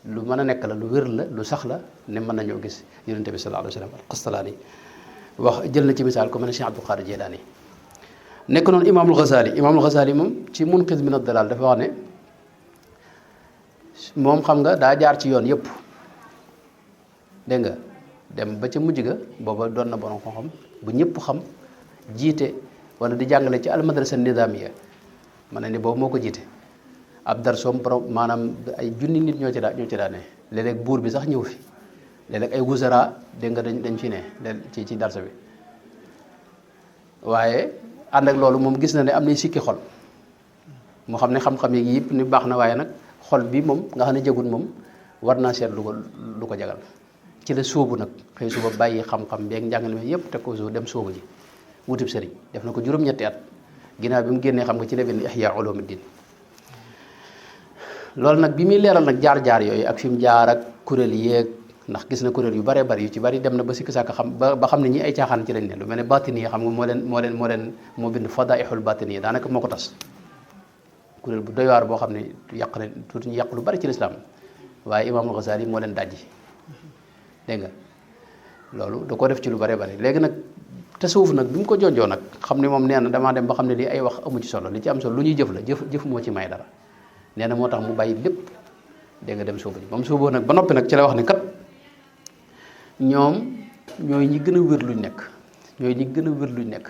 lu mën a nekk la lu wér la lu sax la ne mën nañoo gis yonente bi sallallahu alayhi wasallam al-Qastalaani wax jël na ci misaal ko mel ne Cheikh Abdul Qadir Jilaani nekk noonu imaamul Ghazali moom ci Munqidh min ad-Dalal dafa wax ne moom xam nga daa jaar ci yoon yëpp dégg nga dem ba ca mujj ga booba doon na borom xam-xam bu ñëpp xam jiite wala di jàngale ci al-madrasa nizamiya ma ne ni boobu moo ko jiite ab darsoom borom maanaam ay junni nit ñoo ci daa ne léeg-léeg buur bi sax ñëw fi léeg-léeg ay wuzara dégg nga dañ fi ne ci darsa bi waaye ànd ak loolu moom gis na ne am nay sikki xol moo xam ne xam-xam yi yëpp ni baax na waaye nag xol bi moom nga xam ne jagul moom war naa seet lu ko jagal ci la sóobu nag xëy suba bàyyi xam-xam beeg njàngale mi yëpp teg ko suuf dem sóobu ji wutib sëriñ def na ko juróom-ñetti at ginnaaw bi mu génnee xam nga ci la benn Ihya Ulumuddin loolu nag bi muy leeral nag jaar-jaar yooyu ak fi mu jaar ak kuréel yéeg ndax gis na kuréel yu bare bari yu ci bari dem na ba sikki sàkk xam ba xam ne ñi ay caaxaan ci lañ ne lu mel ne batini yi xam nga moo bind Fadaihul Batini yi daanaka moo ko tas kuréel bu doy waar boo xam ne yàq na tuuti ñu yàq lu bari ci lislaam waaye Imaamul Ghazali moo leen dajji dégg nga loolu da ko def ci lu bare bari léegi nag tasawuf nag bi mu ko jonjoo nag xam ne moom nee na damaa dem ba xam ne lii ay wax amu ci solo li ci am solo lu ñuy jëf la jëf moo ci may dara nee na moo tax mu bàyyi lépp dégg nga dem sóobu ji ba mu sóoboo nag ba noppi nag ci la wax ne kat ñoom ñooy ñi gën a wér luñ nekk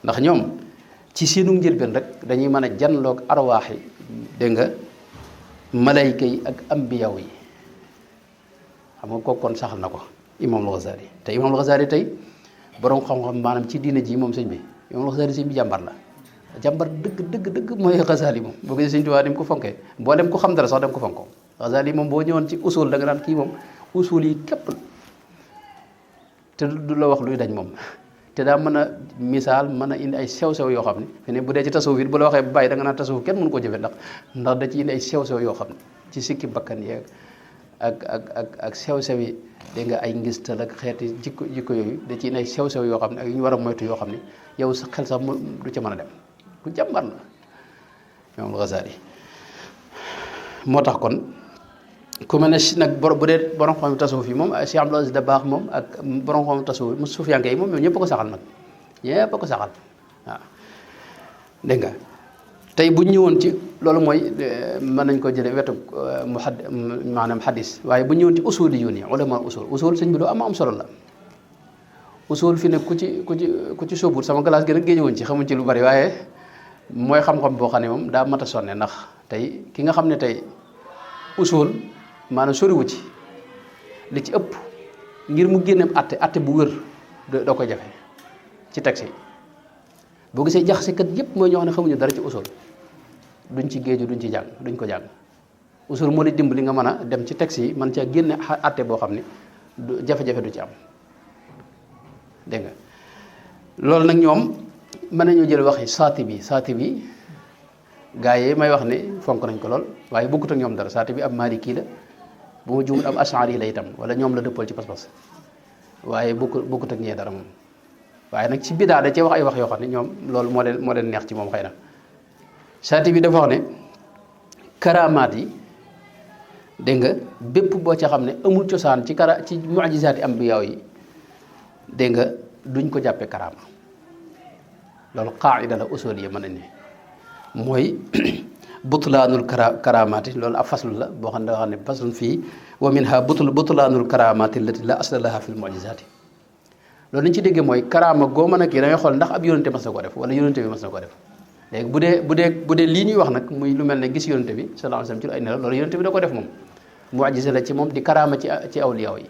ndax ñoom ci seenu njëlbeen rek dañuy mën a janloog arwaax yi dégg nga malayka yi ak ambiyaw yi xam nga kooku kon saxal na ko Imaamul Ghazali te Imaamul Ghazali tey borom xam-xam maanaam ci diina ji moom sëñ bi Imaamul Ghazali sëñ bi jàmbar la jàmbar dëgg mooy Ghazali moom boo gisee sëñ Tuubaa ni mu ko fonkee boo dem ko xam dara sax dem ko fonko Ghazali moom boo ñëwoon ci usul da nga daan kii moom usul yi képp la te du la wax luy dañ moom te daa mën a misaal mën a indi ay sew-sew yoo xam ne fi ne bu dee ci tasawuf it bu la waxee bàyyi da nga naan tasawuf kenn mënu koo jëfe ndax da ci indi ay sew-sew yoo xam ne ci sikki bakkan yeeg ak sew-sew yi dégg nga ay ngistal ak xeeti jikko yooyu da ci indi ay sew-sew yoo xam ne ak yu ñu war a moytu yoo xam ne yow sa xel sax du ca mën a dem ku jàmbar la moom Ghazali moo tax kon ku mel ne nag bu dee borom xam tasawuf yi moom Cheikh Abdul Aziz Dabakh moom ak borom xam tasawuf mu sufiyanke yi moom ñoom ñëpp a ko saxal nag ñëpp a ko saxal waaw dégg nga tey bu ñëwoon ci loolu mooy mën nañ ko jëlee wetu maanaam xadis waaye bu ñëwoon ci usul yi nii ulama usul sëñ bi lu am solo la usul fi ne ku ci sóobut sama glace gi nag géej woon ci xamuñ ci lu bari waaye mooy xam-xam boo xam ne moom daa mat a sonne ndax tey ki nga xam ne tey usul maanaam soriwu ci li ci ëpp ngir mu génne atte bu wér doo ko jafe ci texte yi boo gisee jaxasekat yépp mooy ñoo xam ne xamuñu dara ci usul duñ ci géeju duñ ci jàng duñ ko jàng usul moo lay dimbali nga mën a dem ci texte yi man caa génne atte boo xam ne jafe-jafe du ci am dégg nga loolu nag ñoom mën nañoo jël waxi Saatibi gaa yi may wax ne fonk nañ ko lool waaye bokkut ak ñoom dara Saatibi ab Maliki la bu ma juumul ab Ash'ari la itam wala ñoom la dëppal ci pas-pas waaye bokkut ak ñee dara moom waaye nag ci bidaa da cee wax ay wax yoo xam ne ñoom loolu moo leen neex ci moom xëy na Saatibi dafa wax ne karamaat yi dégg nga bépp boo ca xam ne amul cosaan ci mu'jizaati ambiyaaw yi dégg nga duñ ko jàppee karaama loolu qaa'ida la usuliyya mën nañ ne mooy butlaanul karamaati loolu ab faslu la boo xam ne dafa xam ne faslun fii wa minha butlaanul karamaati allati la asla laha fil mu'jizaati loolu liñ ci déggee mooy karaama goo mën a kii da ngay xool ndax ab yonente mas na ko def wala yonente bi mas na ko def léegi bu dee lii ñuy wax nag muy lu mel ne gis yonente bi sallallahu alayhi wasallam ci lu ay nelaw loolu yonente bi da ko def moom mu'jiza la ci moom di karaama ci awliya yi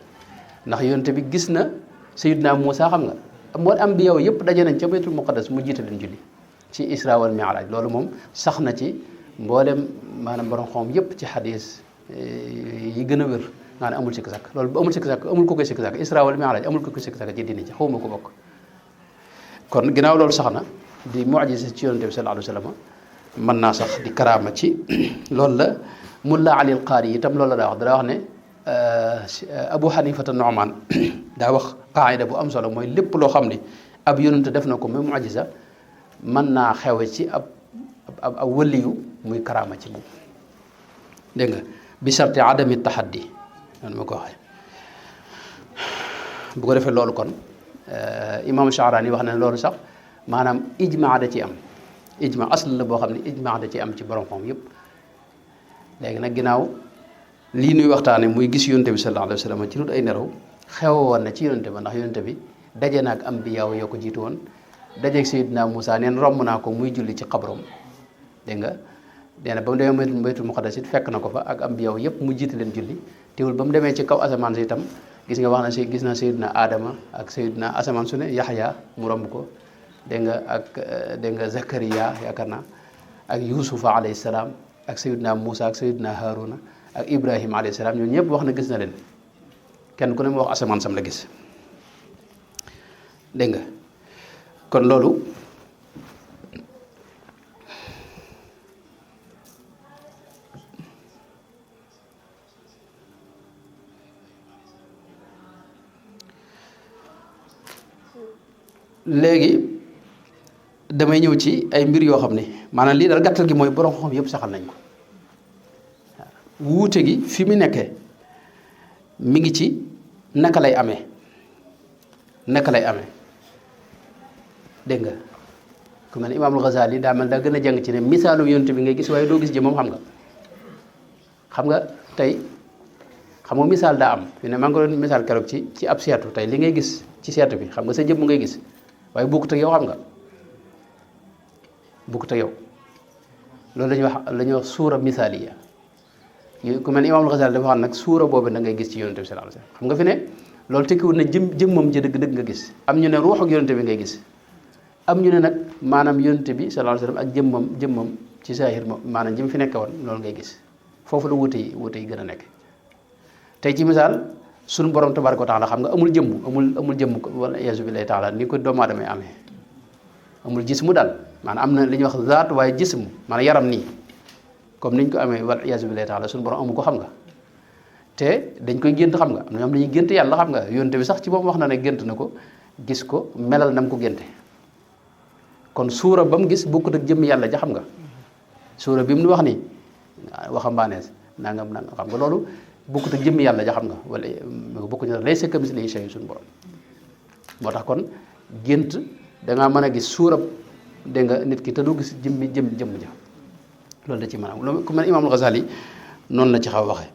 ndax yonente bi gis na Sayyidina Muusa xam nga moo ambiya yëpp daje nañ ca baytul muqaddas mu jiite leen julli ci isra wal mi'raj loolu moom sax na ci mboolem maanaam borom xam yëpp ci xadis yi gën a wér nga ne amul sikk sàkk loolu bu amul sikk sàkk amul ko koy sikk sàkk Isra wal Mi'raj amul ko koy sikk sàkk ci diine ci xawma ko bokk kon ginnaaw loolu sax na di mu'jiza ci yonente bi sallallahu alayhi wa sallam mën naa sax di karaama ci loolu la Mulla Ali al-Qaari itam loolu la daa wax dara wax ne Abu Hanifata Nu'man daa wax qaayida bu am solo mooy lépp loo xam ne ab yonente def na ko muy mu'jiza mën naa xewe ci ab waliyu muy karaama ci moom dégg nga bi sharti adami tahaddi noonu ma ko waxee bu ko defee loolu kon imam Sha'rani wax na loolu sax maanaam ijmaa da ci am ijma asl la boo xam ne ijmaa da ci am ci borom xam yëpp léegi nag ginnaaw lii nuy waxtaane muy gis yonente bi sallallahu alayhi wa sallam ci lu ay nelaw xewoon na ci yonente ba ndax yonente bi daje naag ambiyaaw yoo ko jiitu woon dajeeg Seydina Moussa neen romb naa ko muy julli ci xabrom dégg nga nee na ba mu demee Baytul Muqaddas it fekk na ko fa ak ambiyaaw yëpp mu jiite leen julli teewul ba mu demee ci kaw asamaan si itam gis nga wax na si gis na Seydina Adama ak Seydina asamaan su ne Yaxya mu romb ko dégg nga ak dégg nga Zakariya yaakaar naa ak Yuusufa alayhi salaam ak Seydina Moussa ak Seydina Haruna ak Ibrahima alayhi salaam ñooñu ñëpp wax na gis na leen kenn ku ne mu wax asamaan sam la gis dégg nga kon loolu léegi damay ñëw ci ay mbir yoo xam ne maanaam lii daal gàttal gi mooy borom xam yëpp saxal nañ ko wuute gi fi mu nekkee mi ngi ci naka lay amee dégg nga ku mel ne Imaamul Ghazali daa mel daa gën a jàng ci ne misaalum yonent bi ngay gis waaye doo gis ji moom xam nga tey xam nga misaal daa am fi ne maa ngi ko doon misaal keroog ci ab seetu tey li ngay gis ci seetu bi xam nga sa jëmm ngay gis waaye bokkut ak yow xam nga bokkut ak yow loolu la ñuy wax suura misaaliya ku mel ne Imaamul Ghazali dafa xam nag suura boobu da ngay gis ci yonent bi sallallahu alayhi wasallam xam nga fi ne loolu tekkiwul ne jëmmam ji dëgg nga gis am ñu ne ruux ak yonent bi ngay gis am ñu ne nag maanaam yonent bi sallallahu alayhi wasallam ak jëmmam ci saahir maanaam jëm fi nekk woon loolu ngay gis foofu la wuute yi gën a nekk tey ci misaal suñu borom tabaaraka wa taala xam nga amul jëmm wala iyaazu billaahi taala ni ko doomu aadama amee amul jismu daal maanaam am na li ñuy wax zaat waaye jismu maanaam yaram nii comme niñ ko amee wala iyaazu billaahi taala suñu borom amu ko xam nga te dañ koy gént xam nga am na ñoom dañuy gént yàlla xam nga yonent bi sax ci moom wax na ne gént na ko gis ko melal nam ko génte kon suura ba mu gis bokkut ak jëmm yàlla ja xam nga suura bi mu wax ni waxambaanees nangam xam nga loolu bokkut ak jëmm yàlla ja xam nga wala bokkuñu ne laysa kamislihi shay'un suñu borom moo tax kon gént dangaa mën a gis suurab dégg nga nit ki te doo gis jëmm ja loolu da ci mën a am ku mel Imaamul Ghazali noonu la ci xaw a waxee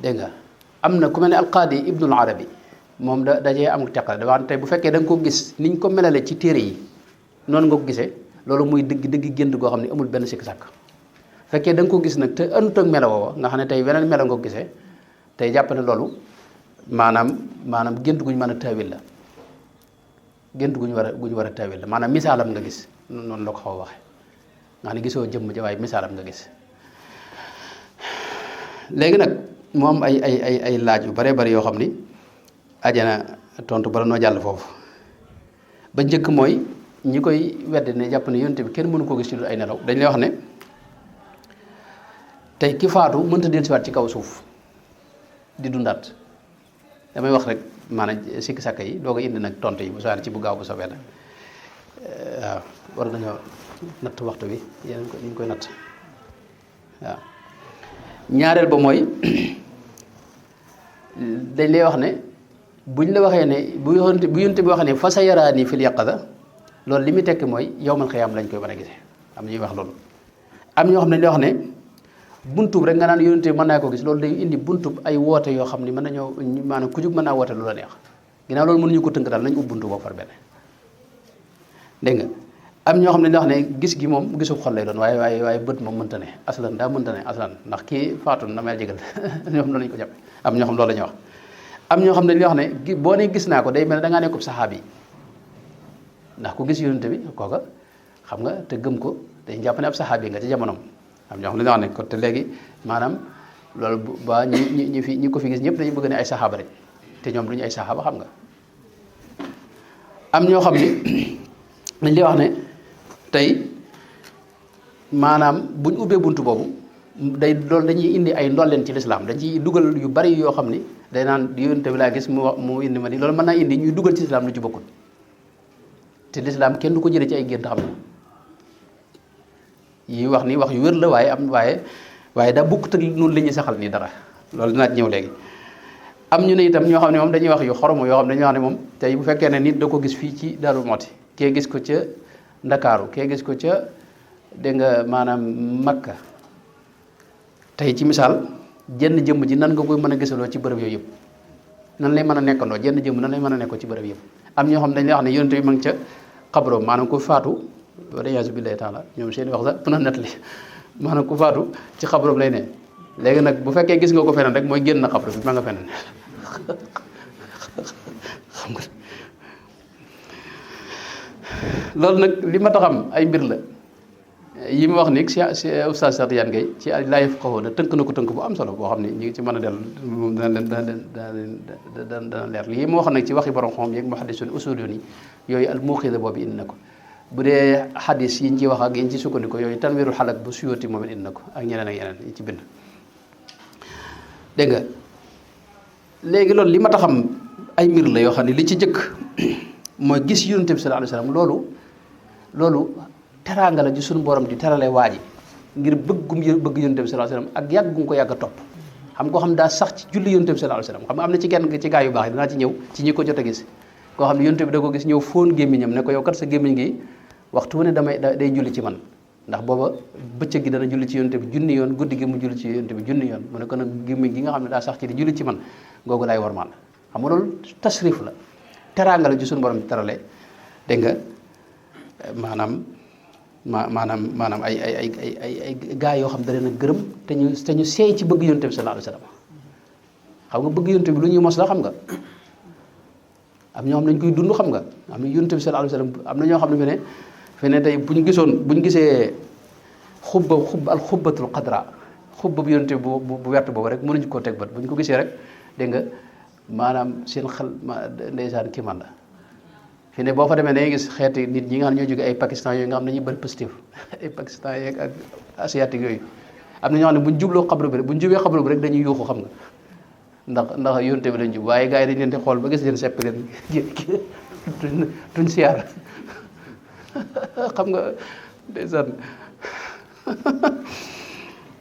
dégg nga am na ku mel ne alqaadi Ibnul Arabi moom dajee amul teqale dafa tey bu fekkee da nga ko gis niñ ko melale ci téere yi noonu nga ko gisee loolu muy dëgg gént goo xam ne amul benn sikk sàkk fekkee da nga ko gis nag te ëndut ak melo woo nga xam ne tey weneen melo nga ko gisee tey jàpp ne loolu maanaam gént guñ mën a taawil la gént guñ war a taawil la maanaam misaalam nga gis noonu la ko xaw a waxe nga xam ne gisoo jëmm ja waaye misaalam nga gis léegi nag mu am ay laaj yu bare bari yoo xam ni ajana tontu bala noo jàll foofu ba njëkk mooy ñi koy wedd ne jàpp ne yonent bi kenn mënu koo gis ci lu ay nelaw dañ lay wax ne tey ki faatu mënta dellusiwaat ci kaw suuf di dundaat damay wax rek maanaam sikki sàkk yi doo ko indi nag tontu yi bu soobee ci bu gaaw bu soobee la waaw war nañoo natt waxtu bi yéen ñu ngi koy natt waaw ñaareel ba mooy dañ lay wax ne buñ la waxee ne bu yonte bi waxee ne fa sa yaraani fil yaqaza loolu li muy tekki mooy yawmal xiyaam lañ koy mën a gisee am ñuy wax loolu am ñoo xam ne dañ lay wax ne buntub rek nga naan yonte bi mën naa ko gis loolu day indi buntub ay woote yoo xam ne mën nañoo maanaam ku jug mën naa woote lu la neex ginnaaw loolu mënuñu ko tënk daal nañ ub buntu boobu far benn dégg nga am ñoo xam ne dañ wax ne gis gi moom gisu xol lay doon waaye bët moom mënta ne aslan daa mënta ne aslan ndax kii faatu na may jégal ñoom loolu lañ ko jàppe am ñoo xam loolu la ñuy wax am ñoo xam ne dañuy wax ne boo ne gis naa ko day mel ne da ngaa nekkub saxaab yi ndax ku gis yonent bi kooka xam nga te gëm ko dañ jàpp ne ab saxaab yi nga ci jamonoom am ñoo xam ne dañuy wax ne ko te léegi maanaam loolu ba ñi ko fi gis ñëpp dañu bëgg ne ay saxaaba rek te ñoom duñu ay saxaaba xam nga. am ñoo xam ni dañ lay wax ne tey maanaam buñ ubbee buntu boobu loolu dañuy indi ay ndolleen ci lislaam dañ ciy dugal yu bari yoo xam ni day naan yonent bi laa gis mu indi ma ni loolu mën naa indi ñuy dugal ci lislaam lu ci bokkul te lislaam kenn du ko jëlee ci ay gént xam ne yi wax ni wax yu wér la waaye daa bokkut ak noonu la ñuy saxal nii dara loolu dinaa ñëw léegi. am ñu ne itam ñoo xam ne moom dañuy wax yu xoromo yoo xam ne dañuy wax ne moom tey bu fekkee ne nit da ko gis fii ci Darou Mouhty kee gis ko ca Ndakaaru kee gis ko ca dégg nga maanaam Makka tey ci misaal jenn jëmm ji nan nga koy mën a gisaloo ci bërëb yooyu yëpp nan lay mën a nekkandoo jenn jëmm nan lay mën a nekkoo ci bërëb yëpp. am ñoo xam dañ lay wax ne yonent bi ma ngi ca xabro maanaam ku faatu waliyasu billahi taala ñoom seen wax sax mën a net li maanaam ku faatu ci xabroom lay ne léegi nag bu fekkee gis nga ko feneen rek mooy génn na xabro bi ma nga feneen xam nga loolu nag li ma taxam ay mbir la yi ma wax ni si Oustaz Cheikh Tidiane Gaye ci laa yafqahuuna tënk na ko tënk bu am solo boo xam ne ñu ngi ci mën a dellu moom dana leer lii ma wax nag ci waxi borom xam yeeg muhaddisun usulun yi yooyu al muqida boobu indi na ko bu dee xadis yi ñu ci wax ak yi ñu ci sukkandiku yooyu tanwirul xalak bu Suyuti moom it indi na ko ak ñeneen ak yeneen yi ci bind dégg nga léegi loolu li ma taxam ay mbir la yoo xam ne li ci jëkk mooy gis yonent bi sallallahu alayhi wasallam loolu teraanga la ji suñu borom di terale waa ji ngir bëgg yonent bi sallallahu alayhi wasallam ak yàgg gu ko yàgg a topp xam koo xam daa sax ci julli yonent bi sallallahu alayhi wasallam xam nga am na ci genn ci gaa yu baax yi danaa ci ñëw ci ñi ko jot a gis koo xam ne yonent bi da ko gis ñëw fóon gémmiñam ne ko yow kat sa gémmiñ gi waxtu wu ne day julli ci man ndax booba bëccëg gi dana julli ci yonent bi junni yoon guddi gi mu julli ci yonent bi junni yoon mu ne ko nag gémmiñ gi nga xam ne daa sax ci di julli ci man googu laay warmaal xam nga loolu tasrif la teraanga la ji suñu borom terale dégg nga maanaam ay gaa yoo xam da leen a gërëm te ñu seey ci bëgg yonent bi sallallahu alayhi wasallam xam nga bëgg yonent bi lu ñuy mos la xam nga am ñoo xam ne dañ koy dund xam nga am na yonent bi sallallahu alayhi wasallam am na ñoo xam ne fi ne tey buñ gisee al xubbatul qadra xubba bu yonent bi bu wert boobu rek mënuñu koo teg bët buñ ko gisee rek dégg nga maanaam seen xel ndeysaan kii man la fi ne boo fa demee dangay gis xeeti nit ñi nga xam ne ñoo jóge ay Pakistan yooyu nga xam ne dañuy bëri positif ay Pakistan yeeg ak asiatique yooyu am na ñoo xam ne buñ jubloo xabru bi rek buñ jubee xabru bi rek dañuy yuuxu xam nga ndax yonte bi lañ jub waaye gars yi dañ leen di xool ba gis leen sepp leen duñ siyaar xam nga ndeysaan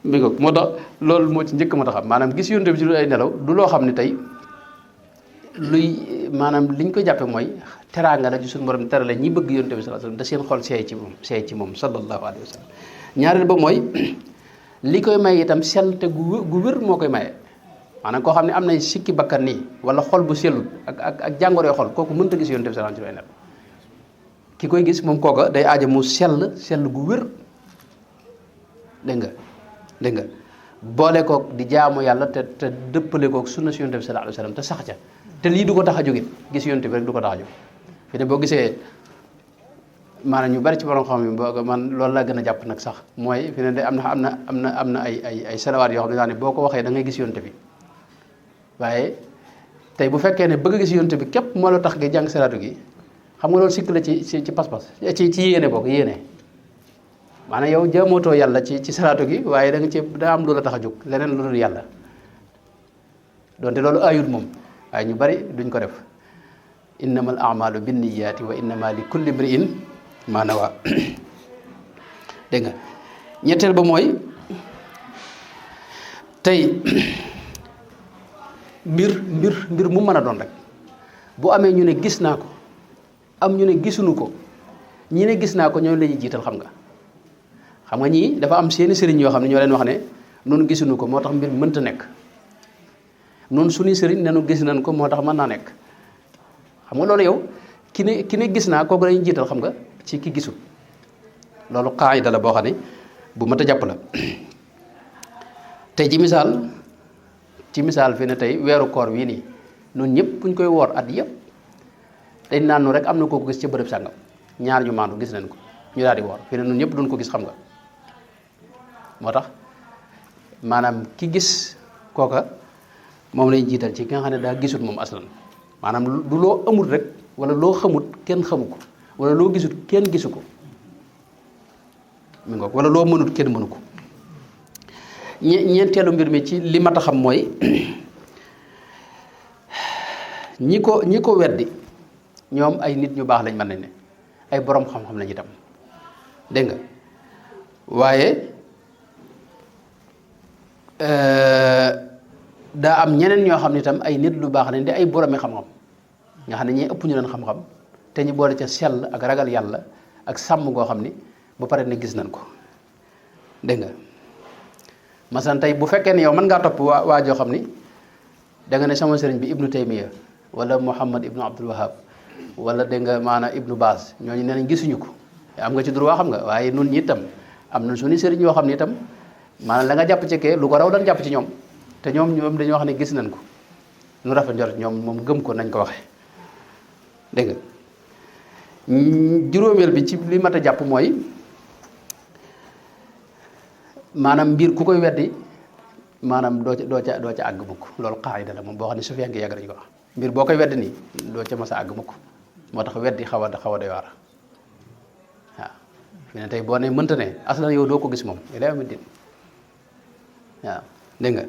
mi ko moo tax loolu moo ci njëkk ma tax xam maanaam gis yonte bi ci lu ay nelaw du loo xam ne tey luy maanaam liñ ko jàppe mooy teraanga la ci suñu borom terale ñi bëgg yonte bi sallallahu alayhi wasallam da seen xol seey ci moom sallallahu alayhi wa sallam ñaareel ba mooy li koy may itam sell te gu wér moo koy maye maanaam koo xam ne am nay sikki bakkan nii wala xol bu sellut ak jàngoroy xol kooku mënta gis yonte bi sallallahu alayhi wa sallam ki koy gis moom kooka day aaja mu sell gu wér dégg nga boole kook di jaamu yàlla te dëppale kook sunna si yonte bi sallallahu alayhi wa sallam te sax ca te lii du ko tax a jógit gis yonte bi rek du ko tax a jóg fi ne boo gisee maanaam ñu bari ci borom xam yi man loolu laa gën a jàpp nag sax mooy fi ne de am na ay salawaat yoo xam ne daal ne boo ko waxee da ngay gis yonte bi waaye tey bu fekkee ne bëgg a gis yonte bi képp moo la tax nga jàng salaatu gi xam nga loolu sikk la ci pas-pas ci yéene bokk yéene maanaam yow jaamootoo yàlla ci salaatu gi waaye da am lu la tax a jóg leneen lu dul yàlla donte loolu ayut moom waaye ñu bari duñ ko def innamal a'malu binniyati wa innama li kulli imri'in ma nawa dégg nga ñetteel ba mooy tey mbir mu mën a doon rek bu amee ñu ne gis naa ko am ñu ne gisuñu ko ñi ne gis naa ko ñoo lañuy jiital xam nga ñii dafa am seeni sëriñ yoo xam ne ñoo leen wax ne noonu gisuñu ko moo tax mbir mënta nekk noonu suñuy sëriñ nenu gis nañ ko moo tax mën naa nekk xam nga loolu yow ki ne gis naa kooku lañuy jiital xam nga ci ki gisul loolu qaayida la boo xam ne bu mat a jàpp la tey ci misaal fi ne tey weeru koor wii nii noonu ñëpp buñ koy woor at yëpp dañ naan nu rek am na kooku gis ci bërëb sàngam ñaar ñu maandu gis nañ ko ñu daal di woor fi ne noonu ñëpp duñ ko gis xam nga moo tax maanaam ki gis kooka moom lay jiital ci ki nga xam ne daa gisut moom aslan maanaam du loo amul rek wala loo xamut kenn xamu ko wala loo gisut kenn gisu ko mi ngoog wala loo mënut kenn mënu ko ñeenteelu mbir mi ci li mat a xam mooy ñi ko weddi ñoom ay nit ñu baax lañ mën nañ ne ay borom xam-xam lañ itam dégg nga waaye daa am ñeneen ñoo xam ne itam ay nit lu baax lañ di ay boromi xam-xam nga xam ne ñi ëpp ñu leen xam-xam te ñu boole ca sell ak ragal yàlla ak sàmm goo xam ni ba pare ne gis nañ ko dégg nga masalan tey bu fekkee ne yow mën ngaa topp waa joo xam ni da nga ne sama sëriñ bi ibnu taymiya wala muhammad ibnu abdul wahab wala dégg nga maanaam ibnu baas ñooñu nee nañ gisuñu ko am nga ci droit xam nga waaye nun ñi itam am na suñu sëriñ yoo xam ne itam maanaam la nga jàpp ci kee lu ko raw dañ jàpp ci ñoom te ñoom dañoo wax ne gis nañ ko nu rafet njort ñoom moom gëm ko nañ ko waxee dégg nga juróomeel bi ci li mat a jàpp mooy maanaam mbir ku koy weddi maanaam doo ca àgg mukk loolu qaayida la moom boo xam ne su fekkee yàgg dañu ko wax mbir boo koy weddi nii doo ca mas a àgg mukk moo tax weddi xaw a doy waar waaw fi ne tey boo ne mënta ne aslan yow doo ko gis moom day am din waaw dégg nga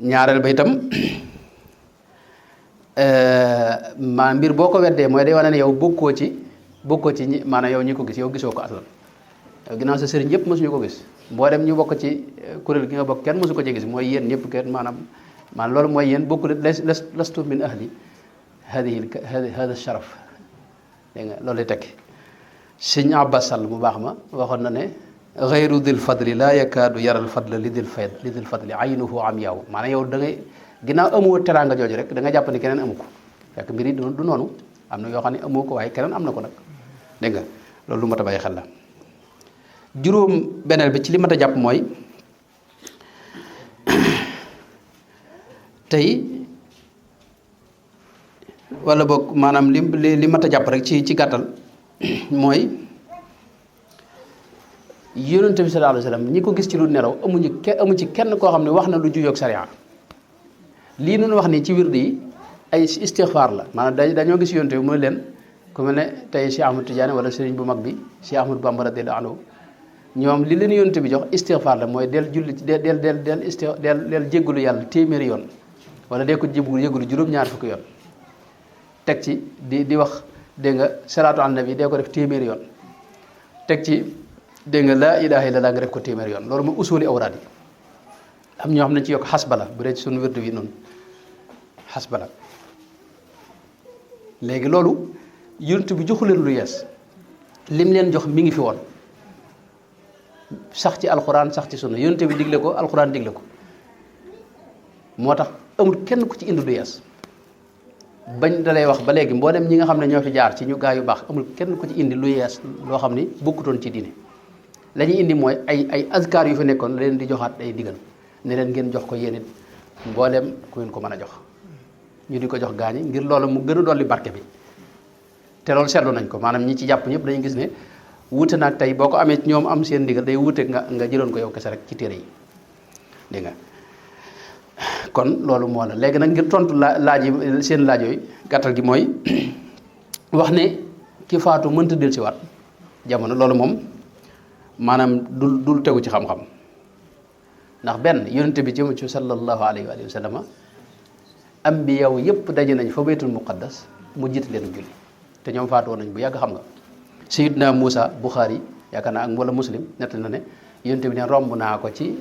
ñaareel ba itam maa mbir boo ko weddee mooy day wane ne yow bokkoo ci ñi maanaam yow ñi ko gis yow gisoo ko aslan yow ginnaaw sa sëriñ yëpp mësuñu ko gis boo dem ñu bokk ci kuréel gi nga bokk kenn mësu ko ci gis mooy yéen ñëpp kenn maanaam loolu mooy yéen bokkul lastu min ahli hada sharaf dégg nga loolu lay tekki sëñ Abbas Sall mu baax ma waxoon na ne gayru dil fadli laa yakaadu yaral fadla li dil fadli aynuhu am yaaw maanaam yow da ngay ginnaaw amoo teraanga jooju rek da nga jàpp ni keneen amu ko fekk mbir yi du noonu am na yoo xam ne amoo ko waaye keneen am na ko nag dégg nga loolu lu mat a bàyyi xel la juróom beneen bi ci li mat a jàpp mooy tey wala boog maanaam li mat a jàpp rek ci gàttal mooy yonent bi sallallahu alayhi wa sallam ñi ko gis ci lu nelaw amu ci kenn koo xam ne wax na lu juyoog sariya lii nun wax ni ci wird yi ay istixfaar la maanaam dañoo gis yonent bi mu ne leen ku mel ne tey Cheikh Ahmad Tidiane wala sëriñ bu mag bi Cheikh Ahmad Bamba radiyallahu anhu ñoom li leen yonent bi jox istixfaar la mooy del julli del jéggalu yàlla téeméeri yoon wala dee ko jéggalu juróom-ñaar fukki yoon teg ci di wax dégg nga salaatu ala nabi dee ko def téeméeri yoon teg ci dégg nga laa ilaaha illallaah nga def ko téeméeri yoon loolu mooy usuli awraad yi am ñoo xam ne ci yokk xasbala bu dee ci suñu wérdu bi noonu xasbala léegi loolu yonent bi joxu leen lu yees lim leen jox mi ngi fi woon sax ci alxuraan sax ci sunna yonent bi digle ko alxuraan digle ko moo tax amul kenn ku ci indi lu yees bañ dalay wax ba léegi mboolem ñi nga xam ne ñoo fi jaar ci ñu gaa yu baax amul kenn ku ci indi lu yees loo xam ni bokkutoon ci diine la ñuy indi mooy ay azkar yu fi nekkoon leen di joxaat ay digal ne leen ngeen jox ko yéen it mboolem ku ngeen ko mën a jox ñu di ko jox gaañi ngir loolu mu gën a dolli barke bi te loolu seetlu nañ ko maanaam ñi ci jàpp ñëpp dañu gis ne wuute naag tey boo ko amee ñoom am seen ndigal day wuute nga jëloon ko yow kese rek ci téere yi dégg nga kon loolu moo la léegi nag ngir tontu laaj yi seen laaj yooyu gàttal gi mooy wax ne ki faatu mënta del si waat jamono loolu moom maanaam dul tegu ci xam-xam ndax benn yonente bi ci sallallahu alayhi wa sallam ambiya yëpp daje nañ fa baytul muqaddas mu jiite leen julli te ñoom faatu woon nañ bu yàgg xam nga Sayyidna Muusa Buxaari yaakaar naa ak wala Muslim nett na ne yonente bi ne romb naa ko ci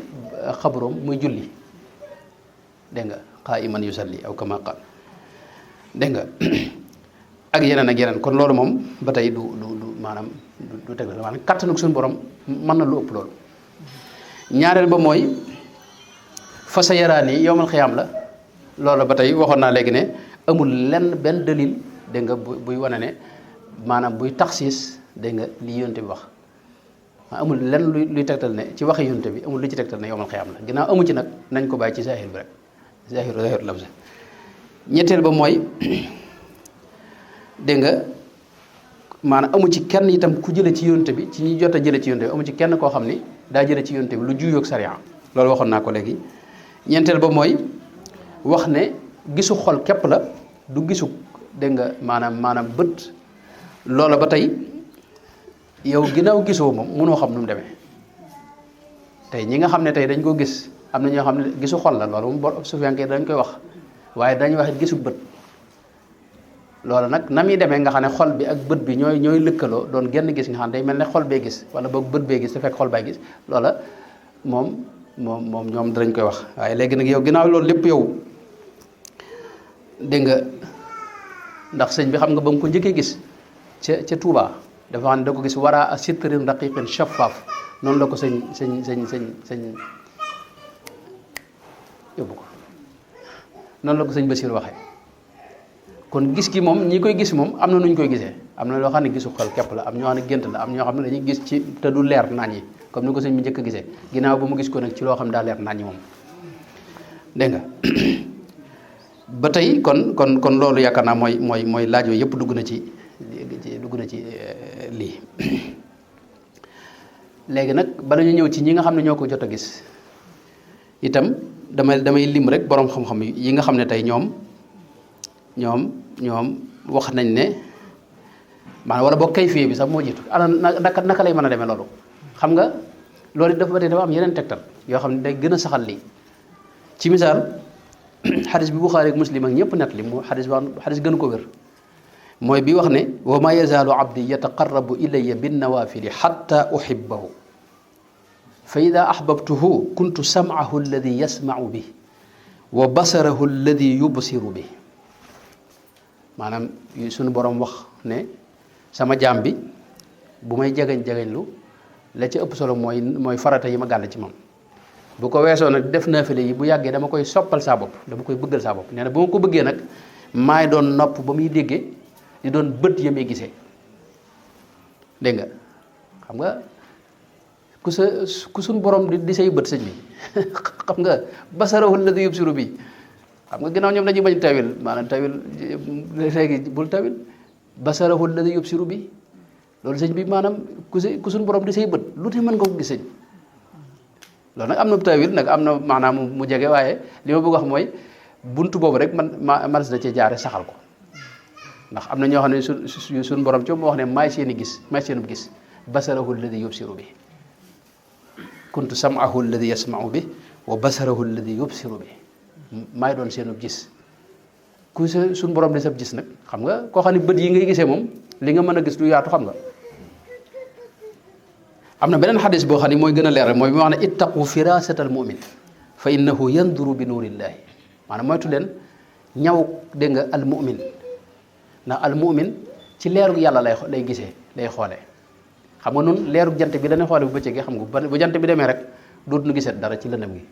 xabroom muy julli dégg nga qaa'iman yusalli aw kama qaal dégg nga ak yeneen kon loolu moom ba tey du maanaam du teg la maanaam kattanu suñu borom mën na lu ëpp loolu ñaareel ba mooy fa sa yaraani yowmal xiyaam la loolu ba tey waxoon naa léegi ne amul lenn benn dalil dégg nga buy wane ne maanaam buy taxsiis dégg nga li yonte bi wax amul lenn luy tegtal ne ci waxi yonte bi amul lu ci tegtal ne yowmal xiyaam la ginnaaw amu ci nag nañ ko bàyyi ci zahir bi rek zahiru lafz ñetteel ba mooy dégg nga maanaam amu ci kenn itam ku jële ci yonte bi ci ñi jot a jële ci yonte bi amu ci kenn koo xam ni daa jële ci yonte bi lu juyoog sariya loolu waxoon naa ko léegi ñeenteel ba mooy wax ne gisu xol képp la du gisu dégg nga maanaam bët loola ba tey yow ginnaaw gisoo moom mënoo xam nu mu demee tey ñi nga xam ne tey dañ ko gis am na ñoo xam ne gisu xol la loolu moom boo sufiyanke dañ koy wax waaye dañuy wax gisu bët loolu nag na muy demee nga xam ne xol bi ak bët bi ñooy lëkkaloo doon genn gis nga xam ne day mel ne xol bee gis wala boog bët bee gis te fekk xol bay gis loola moom ñoom danañ koy wax waaye léegi nag yow ginnaaw loolu lépp yow dégg nga ndax sëñ bi xam nga ba mu ko njëkkee gis ca Touba dafa xam ne da ko gis waraa a sitrin raqiqin shaffaaf noonu la ko sëñ yóbbu ko noonu la ko sëñ Basiir waxee kon gis gi moom ñi koy gis moom am na nu ñu koy gisee am na loo xam ne gisu xol képp la am ñoo xam ne gént la am ñoo xam ne dañuy gis ci te du leer nañ yi comme ni ko sëñ bi njëkk a gisee ginnaaw ba mu gis ko nag ci loo xam ne daa leer nañ ñi moom dégg nga ba tey kon loolu yaakaar naa mooy laaj yooyu yëpp dugg na ci lii léegi nag bala ñu ñëw ci ñi nga xam ne ñoo ko jot a gis itam damay lim rek boroom xam-xam yi nga xam ne tey ñoom wax nañ ne maanaam wala boo kayfiyee bi sax moo jiitu ana naka lay mën a demee loolu xam nga loolu it dafa am yeneen tegtal yoo xam ne day gën a saxal lii ci misaal xadis bi Buxaari ak Muslim ak ñëpp net li mu xadis gën ko wér mooy bi wax ne wa ma yazaalu abdi yataqarrabu ilayya binnawaafili xatta uhibbahu fa ida ahbabtuhu kuntu sam'ahu alladi yasma'u bi wa basarahu alladi yubsiru bi maanaam suñu borom wax ne sama jaam bi bu may jegeñ lu la ci ëpp solo mooy farata yi ma gàll ci moom bu ko weesoo nag def naafile yi bu yàggee dama koy soppal saa bopp dama koy bëggal saa bopp nee na bu ma ko bëggee nag maay doon nopp ba muy déggee di doon bët ya muy gisee dégg nga xam nga ku suñ borom di say bët sëñ bi xam nga basarahu alladi yubsiru bi xam nga ginnaaw ñoom dañuy bañ tawil maanaam tawil léegi bul tawil basarahu alladi yubsiru bi loolu sëñ bi maanaam ku suñ borom di say bët lu te mën nga ko gis sëñ loolu nag am na tawil nag am na maanaam mu jege waaye li ma bëgg wax mooy buntu boobu rek man na cee jaare saxal ko ndax am na ñoo xam ne suñ borom ci moo wax ne maay seen bu gis basarahu alladi yubsiru bi kuntu sam'ahu alladi yasma'u bi wa basarahu alladi yubsiru bi maay doon seenu gis ku suñ borom di sab gis nag xam nga koo xam ne bët yi ngay gisee moom li nga mën a gis du yaatu xam nga am na beneen xadis boo xam ne mooy gën a leer mooy bi wax ne ittaqu firasata al mumin fa innahu yanduru bi nuurillahi maanaam moytu leen ñaw dégg nga al mumin ndax al mumin ci leeru yàlla lay gisee lay xoolee xam nga nun leeru jant bi dañuy xoole bu bëccëgee xam nga bu jant bi demee rek dootuñu gisee dara ci lëndëm gi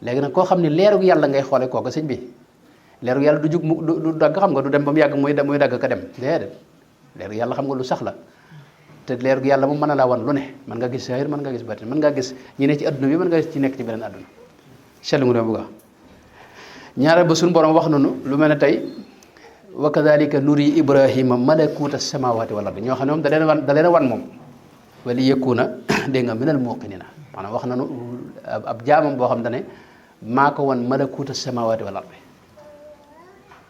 léegi nag koo xam ne leeru yàlla ngay xoole kooku sëñ bi leeru yàlla du jug du dagg xam nga du dem ba mu yàgg muy dagg ka dem déedéet leeru yàlla xam nga lu sax la te leeru yàlla moom mën na laa wan lu ne mën nga gis saahir mën nga gis batin mën ngaa gis ñi ne ci adduna bi mën nga gis ci nekk ci beneen adduna seetlu nga dama bëgg ñaare ba suñu borom wax nañu lu mel ne tey wa kadhalika nuri ibrahima malakuta samawati wal ardi ñoo xam ne moom da leen a wan moom wali yakuna dégg nga minal muqinina maanaam wax nañu ab jaamam boo xam ne maa ko wan malakuta samawati wal ardi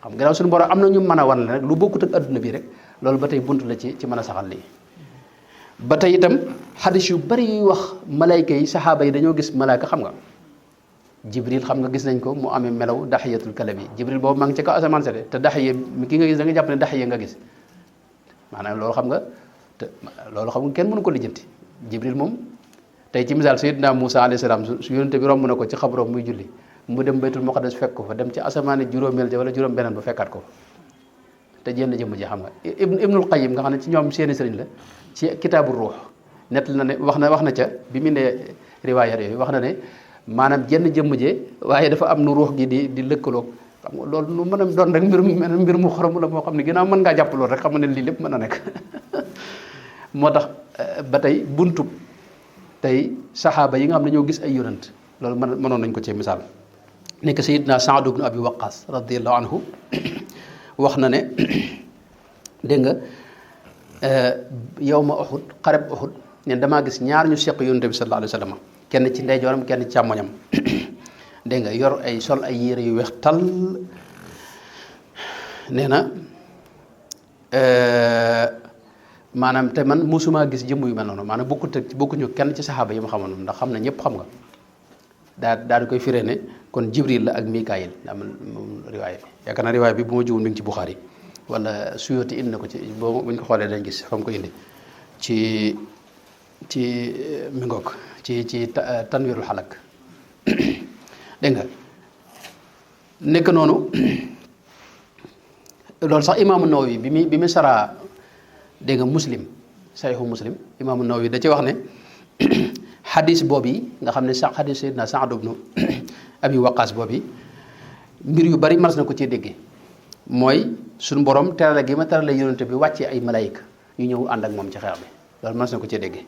xam nga suñu borom am na ñu mën a wan la rek lu bokkut ak adduna bi rek loolu ba tey bunt la ci mën a saxal lii ba tey itam xadis yu bari yuy wax malayka yi saxaaba yi dañoo gis malaaka xam nga jibril xam nga gis nañ ko mu amee melaw daxiyatul kalami jibril boobu maa ngi ci kaw asamaan sa de te daxiya ki nga gis da nga jàpp ne daxiya nga gis maanaam loolu xam nga kenn mënu ko lijjanti jibril moom tey ci misaal sayyidina Musa alayhi salaam su yonente bi romb na ko ci xabroom muy julli mu dem baytul muqaddas fekk ko fa dem ci asamaani juróomeel ja wala juróom beneen ba fekkaat ko te jenn jëmm ji xam nga ibnul qayyim nga xam ne ci ñoom seeni sëriñ la ci kitaabu ruux net na ne wax na ca bi mu ne riwaayat yooyu wax na ne maanaam jenn jëmm jee waaye dafa am nu ruux gi di lëkkaloog xam nga loolu nu mën a doon rek mbir mu xorom la moo xam ne ginnaaw mën ngaa jàpp loolu rek xam ne lii lépp mën a nekk moo tax ba tey buntu tey saxaaba yi nga xam ne ñoo gis ay yonant loolu mënoon nañ ko ci misaal nekk sayidna Saad ibn Abi Waqqas radiyallahu anhu wax na ne dégg nga yawma Uhud xareb Uhud neen damaa gis ñaar ñu seq yonent bi sallallahu alayhi wa sallam kenn ci ndeyjooram kenn ci càmmoñam dégg nga yor ay sol ay yére yu weex tal nee na maanaam te man musuma gis jëmm yu mel noonu maanaam bokkuñu kenn ci saxaaba yi ma xamoon ndax xam na ñëpp xam nga daal di koy firee ne kon Jibril la ak Mikaayil daa man moom riwaay bi yaakaar naa riwaay bi bu ma juum mi ngi ci Buxaari wala Suyuti indi na ko ci boo buñ ko xoolee dañ gis fa mu ko indi ci mi ngoog ci Tanwiirul Halak dégg nga nekk noonu loolu sax imaamu Nawawi bi mu saraa dégg nga Muslim Sahihu Muslim imaamu Nawawi da ci wax ne xadis boobu yi nga xam ne xadis Seydina Saad ibnu Abi Waqaas boobu yi mbir yu bari mas na ko ci déggee mooy suñu borom terale gi ma terale yonente bi wàccee ay malayka ñu ñëw ànd ak moom ci xeex bi loolu mas na ko ci déggee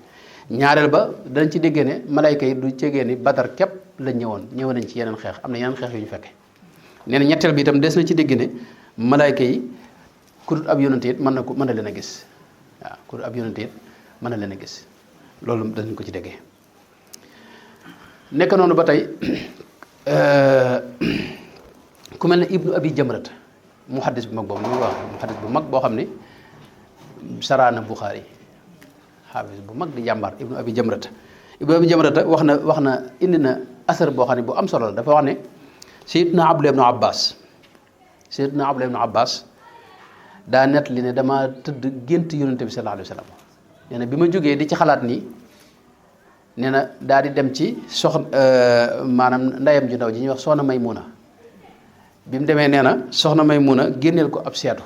ñaareel ba danañ ci déggee ne malayka yi du cegee ni Badar képp lañ ñëw nañ ci yeneen xeex am na yeneen xeex yu ñu fekke nee na ñetteel bi itam des na ci dégg ne malayka yi ku dul ab yonente it mën na leen a gis waaw ku dul ab yonente it mën na leen a gis loolu danañ ko ci déggee nekk noonu ba tey ku mel ne Ibnu Abi Jamrat muhaddis bu mag boobu muy wax muhaddis bu mag boo xam ne saraana Buxaari xaafis bu mag di jàmbaar Ibnu Abi Jamrata wax na indi na asar boo xam ne bu am solo la dafa wax ne Sayyidna Abdullah ibnu Abbas daa nett li ne dama tëdd gént yonente bi sallallahu alayhi wa sallam nee na bi ma jógee di ci xalaat nii nee na daal di dem ci maanaam ndeyam ju ndaw ji ñuy wax soxna Maymuna bi mu demee nee na soxna Maymuna génneel ko ab seetu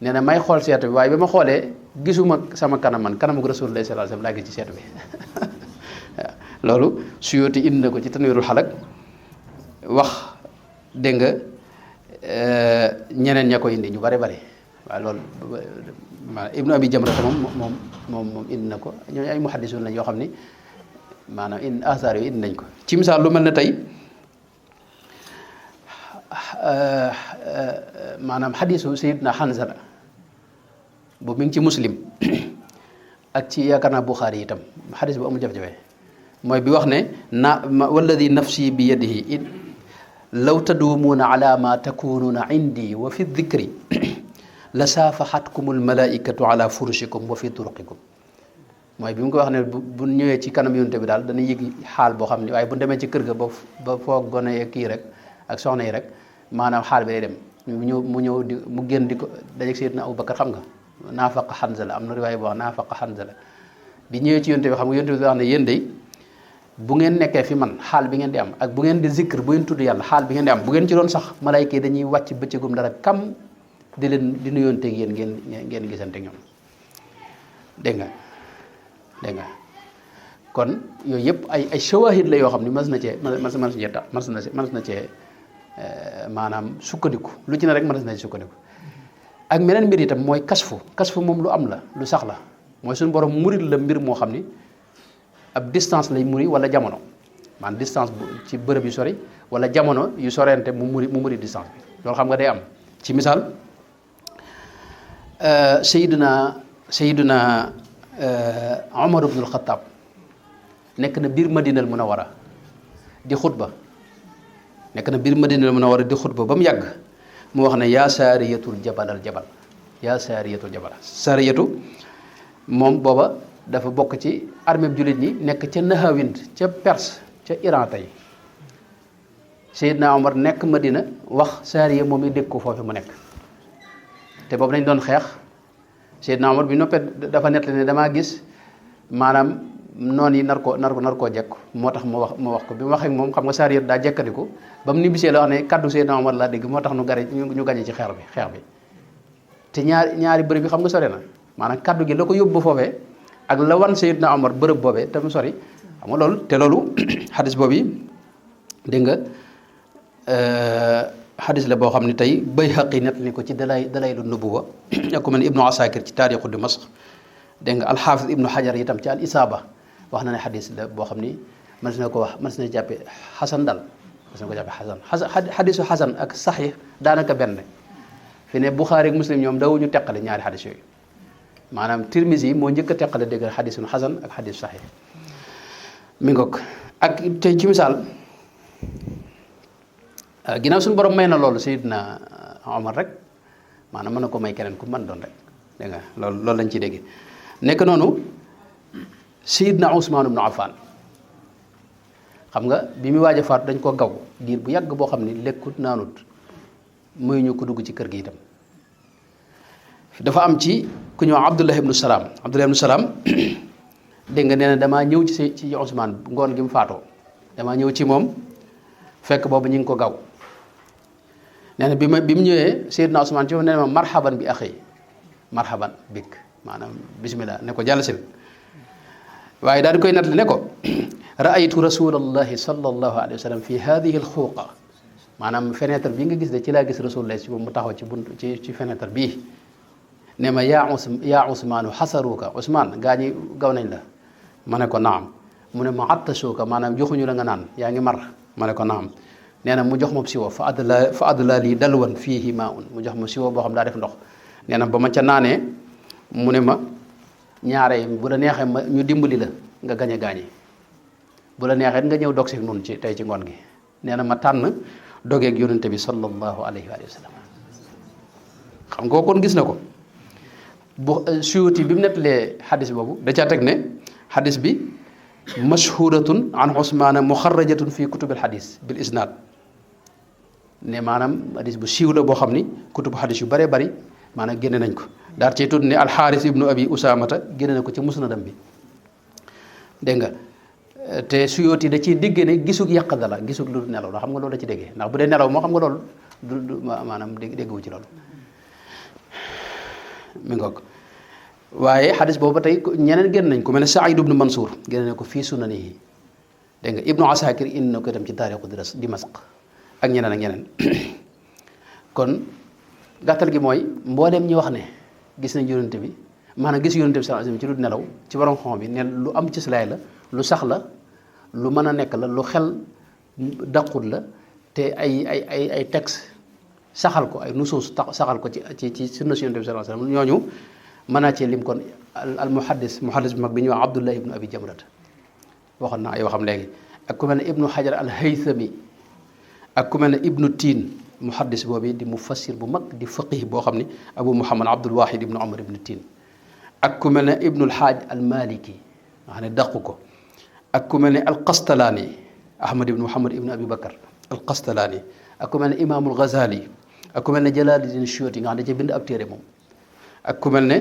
nee na may xool seetu bi waaye bi ma xoolee gisuma sama kanam man kanamu Rasulullah sallallahu alayhi wasallam laa gis ci seetu bi waaw loolu Suyuti indi na ko ci Tanwiirul Halak wax dégg nga ñeneen ña ko indi ñu bari bari waaw loolu Ibnu Abi Jamrata moom indi na ko ñooñu ay muhaddisun lañ yoo xam ni maanaam indi asaar yooyu indi nañ ko ci misaal lu mel ne tey maanaam xadisu Sayyidna Hanzala boobu mi ngi ci Muslim ak ci yaakaar naa Buxaari itam xadis bu amul jafe-jafe mooy bi wax ne walladi nafsi bi yadihi law tadumuuna ala ma takunuuna indi wa fi dikri la saafaxatkum almalaikatu ala furushikum wa fi turuqikum mooy bi mu ko wax ne bu ñëwee ci kanam yonte bi daal dana yëg xaal boo xam ne waaye bu demee ci kër ga ba foog gone kii rek ak soxna yi rek maanaam xaal bi day dem mu génn di ko dajeeg Seydina Abubakar xam nga naafaqa Hanzala am na riwaay boo wax naafaqa Hanzala bi ñëwee ci yonte bi xam nga yonte bi wax ne yéen day bu ngeen nekkee fi man xaal bi ngeen di am ak bu ngeen di zikr bu ngeen tudd yàlla xaal bi ngeen di am bu ngeen ci doon sax malayka yi dañuy wàcc bëccëgum dara kam di leen di nuyoonteeg yéen ngeen gisante ñoom dégg nga kon yooyu yëpp ay shawahid la yoo xam ne mas na cee maanaam sukkandiku lu ci ne rek mas na cee sukkandiku ak meneen mbir itam mooy kasfu moom lu am la lu sax la mooy suñu borom murid la mbir moo xam ni ab distance lay muri wala jamono maanaam distance ci bërëb yu sori wala jamono yu sorente mu muri distance bi loolu xam nga day am ci misaal Sayyiduna Omar ibnul Xattaab nekk na biir Madinal Munawwara di xutba ba mu yàgg mu wax ne yaa saariyatul jabalal jabal yaa saariyatul jabal saariyatu moom booba dafa bokk ci armée bi jullit ñi nekk ca Nahawind ca Perse ca Iran tey Seydina Omar nekk Madina wax saariya moom i dégg ko foofu mu nekk te boobu dañ doon xeex Seydina Omar bi noppee dafa nettali ne damaa gis maanaam noon yi nar koo jekk moo tax ma wax ko bi ma waxee moom xam nga saariya daa jekkandiku ba mu nibbisee la wax ne kaddu Seydina Omar laa dégg moo tax ñu gañe ci xeex bi te ñaari bërëb bi xam nga sore na maanaam kaddu gi la ko yóbbu foofee ak la wan Seydina Omar bërëb boobee te mu sori xam nga loolu xadis boobu yi dégg nga xadis la boo xam ne tey Bayhaqi nett ni ko ci Dalaylu Nubuwa ak ku mel ni Ibnu Asakir ci taarixu Dimashq dégg nga alxaafis Ibnu Xajar itam ci al Isaaba wax na ne xadis la boo xam ni mën na ko jàppe xasan dal mën na ko jàppe xasan xadisu xasan ak saxiix daanaka benn fi ne Buxaari ak Muslim ñoom dawuñu teqale ñaari xadis yooyu maanaam Tirmisi moo njëkk a teqale dégg xadisun xasan ak xadis saxiix mi ngoog ak tey ci misaal ginnaaw suñu borom may na loolu Seydina Omar rek maanaam mën na ko may keneen ku mën doon rek dégg nga loolu lañ ciy dégg. nekk noonu Seydina Ousmane ibnu Affan xam nga bi mu waaj a faatu dañ ko gaw diir bu yàgg boo xam ni lekkut naanut muy ñu ko dugg ci kër gi itam dafa am ci ku ñëw Abdullah ibnu Salaam dégg nga nee na damaa ñëw ci Ousmane ngoon gi mu faatoo damaa ñëw ci moom fekk boobu ñu ngi ko gaw nee na bi mu ñëwee Seydina Ousmane ci moom nee na ma marhaban bi axi marhaban bik maanaam bismillah ne ko jàll sil waaye daal di koy nettali ne ko raaytu rasulallahi sallallahu alayhi wa sallam fi hadihi alxuuqa maanaam fenêtre bii nga gis de ci laa gis rasulullah si moom mu taxaw ci bunt ci fenêtre bii ne ma yaa Ousmane xasaruuka Ousmane gaa ñi gaw nañ la ma ne ko naam mu ne ma attasuuka maanaam joxuñu la nga naan yaa ngi mar ma ne ko naam nee na mu jox ma siwo fa adla lii dalwan fiihi maa un mu jox ma siwo boo xam daa def ndox nee na ba ma ca naanee mu ne ma ñaare bu la neexee ma ñu dimbali la nga gañe gaañi bu la neexee nga ñëw dog si noonu ci tey ci ngoon gi nee na ma tànn dogeeg yonente bi sallallahu alayhi wa sallam xam nga kon gis na ko bu Suyuti bi mu nettalee xadis boobu da caa teg ne xadis bi mashhuratun an Usmaana muxarrajatun fi kutubil xadis bil isnaad ne maanaam xadis bu siiw la boo xam ni kutubu xadis yu bëree bëri maanaam génne nañ ko daal cee tudd ne alxaaris ibnu abi usaamata génne na ko ci musnadam bi dégg nga te Suyuti da ciy digge ne gisug yàqada la gisug lu nelaw la xam nga loolu da ci déggee ndax bu dee nelaw moo xam nga loolu du maanaam dégguwu ci loolu mi ngoog waaye xadis boobu ba tey ñeneen génn nañ ko mel ne Saïd ibnu Mansour génne na ko fii sunanihi dégg nga Ibnu Asakir indi na ko itam ci taarixu Dimasq ak ñeneen kon gàttal gi mooy mbooleem ñi wax ne gis nañ yonente bi maanaam gis yonente bi sallallahu alayhi wasallam ci lu nelaw ci borom xom bi ne lu am ci silaay la lu sax la lu mën a nekk la lu xel daqut la te ay texte saxal ko ay nusuus saxal ko ci sunna si yonente bi sallallahu alayhi wasallam ñooñu mën naa cee lim kon al muhaddis bu mag bi ñuy wax Abdullah ibnu Abi Jamrat waxoon naa ay waxam léegi ak ku mel ne Ibnu Hajar al Haythami ak ku mel ne Ibnu Tiin muhaddis boobu di mufassir bu mag di faqih boo xam ni Abu Muhammad Abdul Wahid ibnu Umar ibnu Tiin ak ku mel ne Ibnul Haaj al Maliki nga xam ne dàqu ko ak ku mel ne al Qastalaani Ahmad ibnu Muhammad ibnu Abi Bakar al Qastalaani ak ku mel ne Imaamul Ghazali ak ku mel ne Jalaaluddin Suyuti nga xam ne da cee bind ab téere moom ak ku mel ne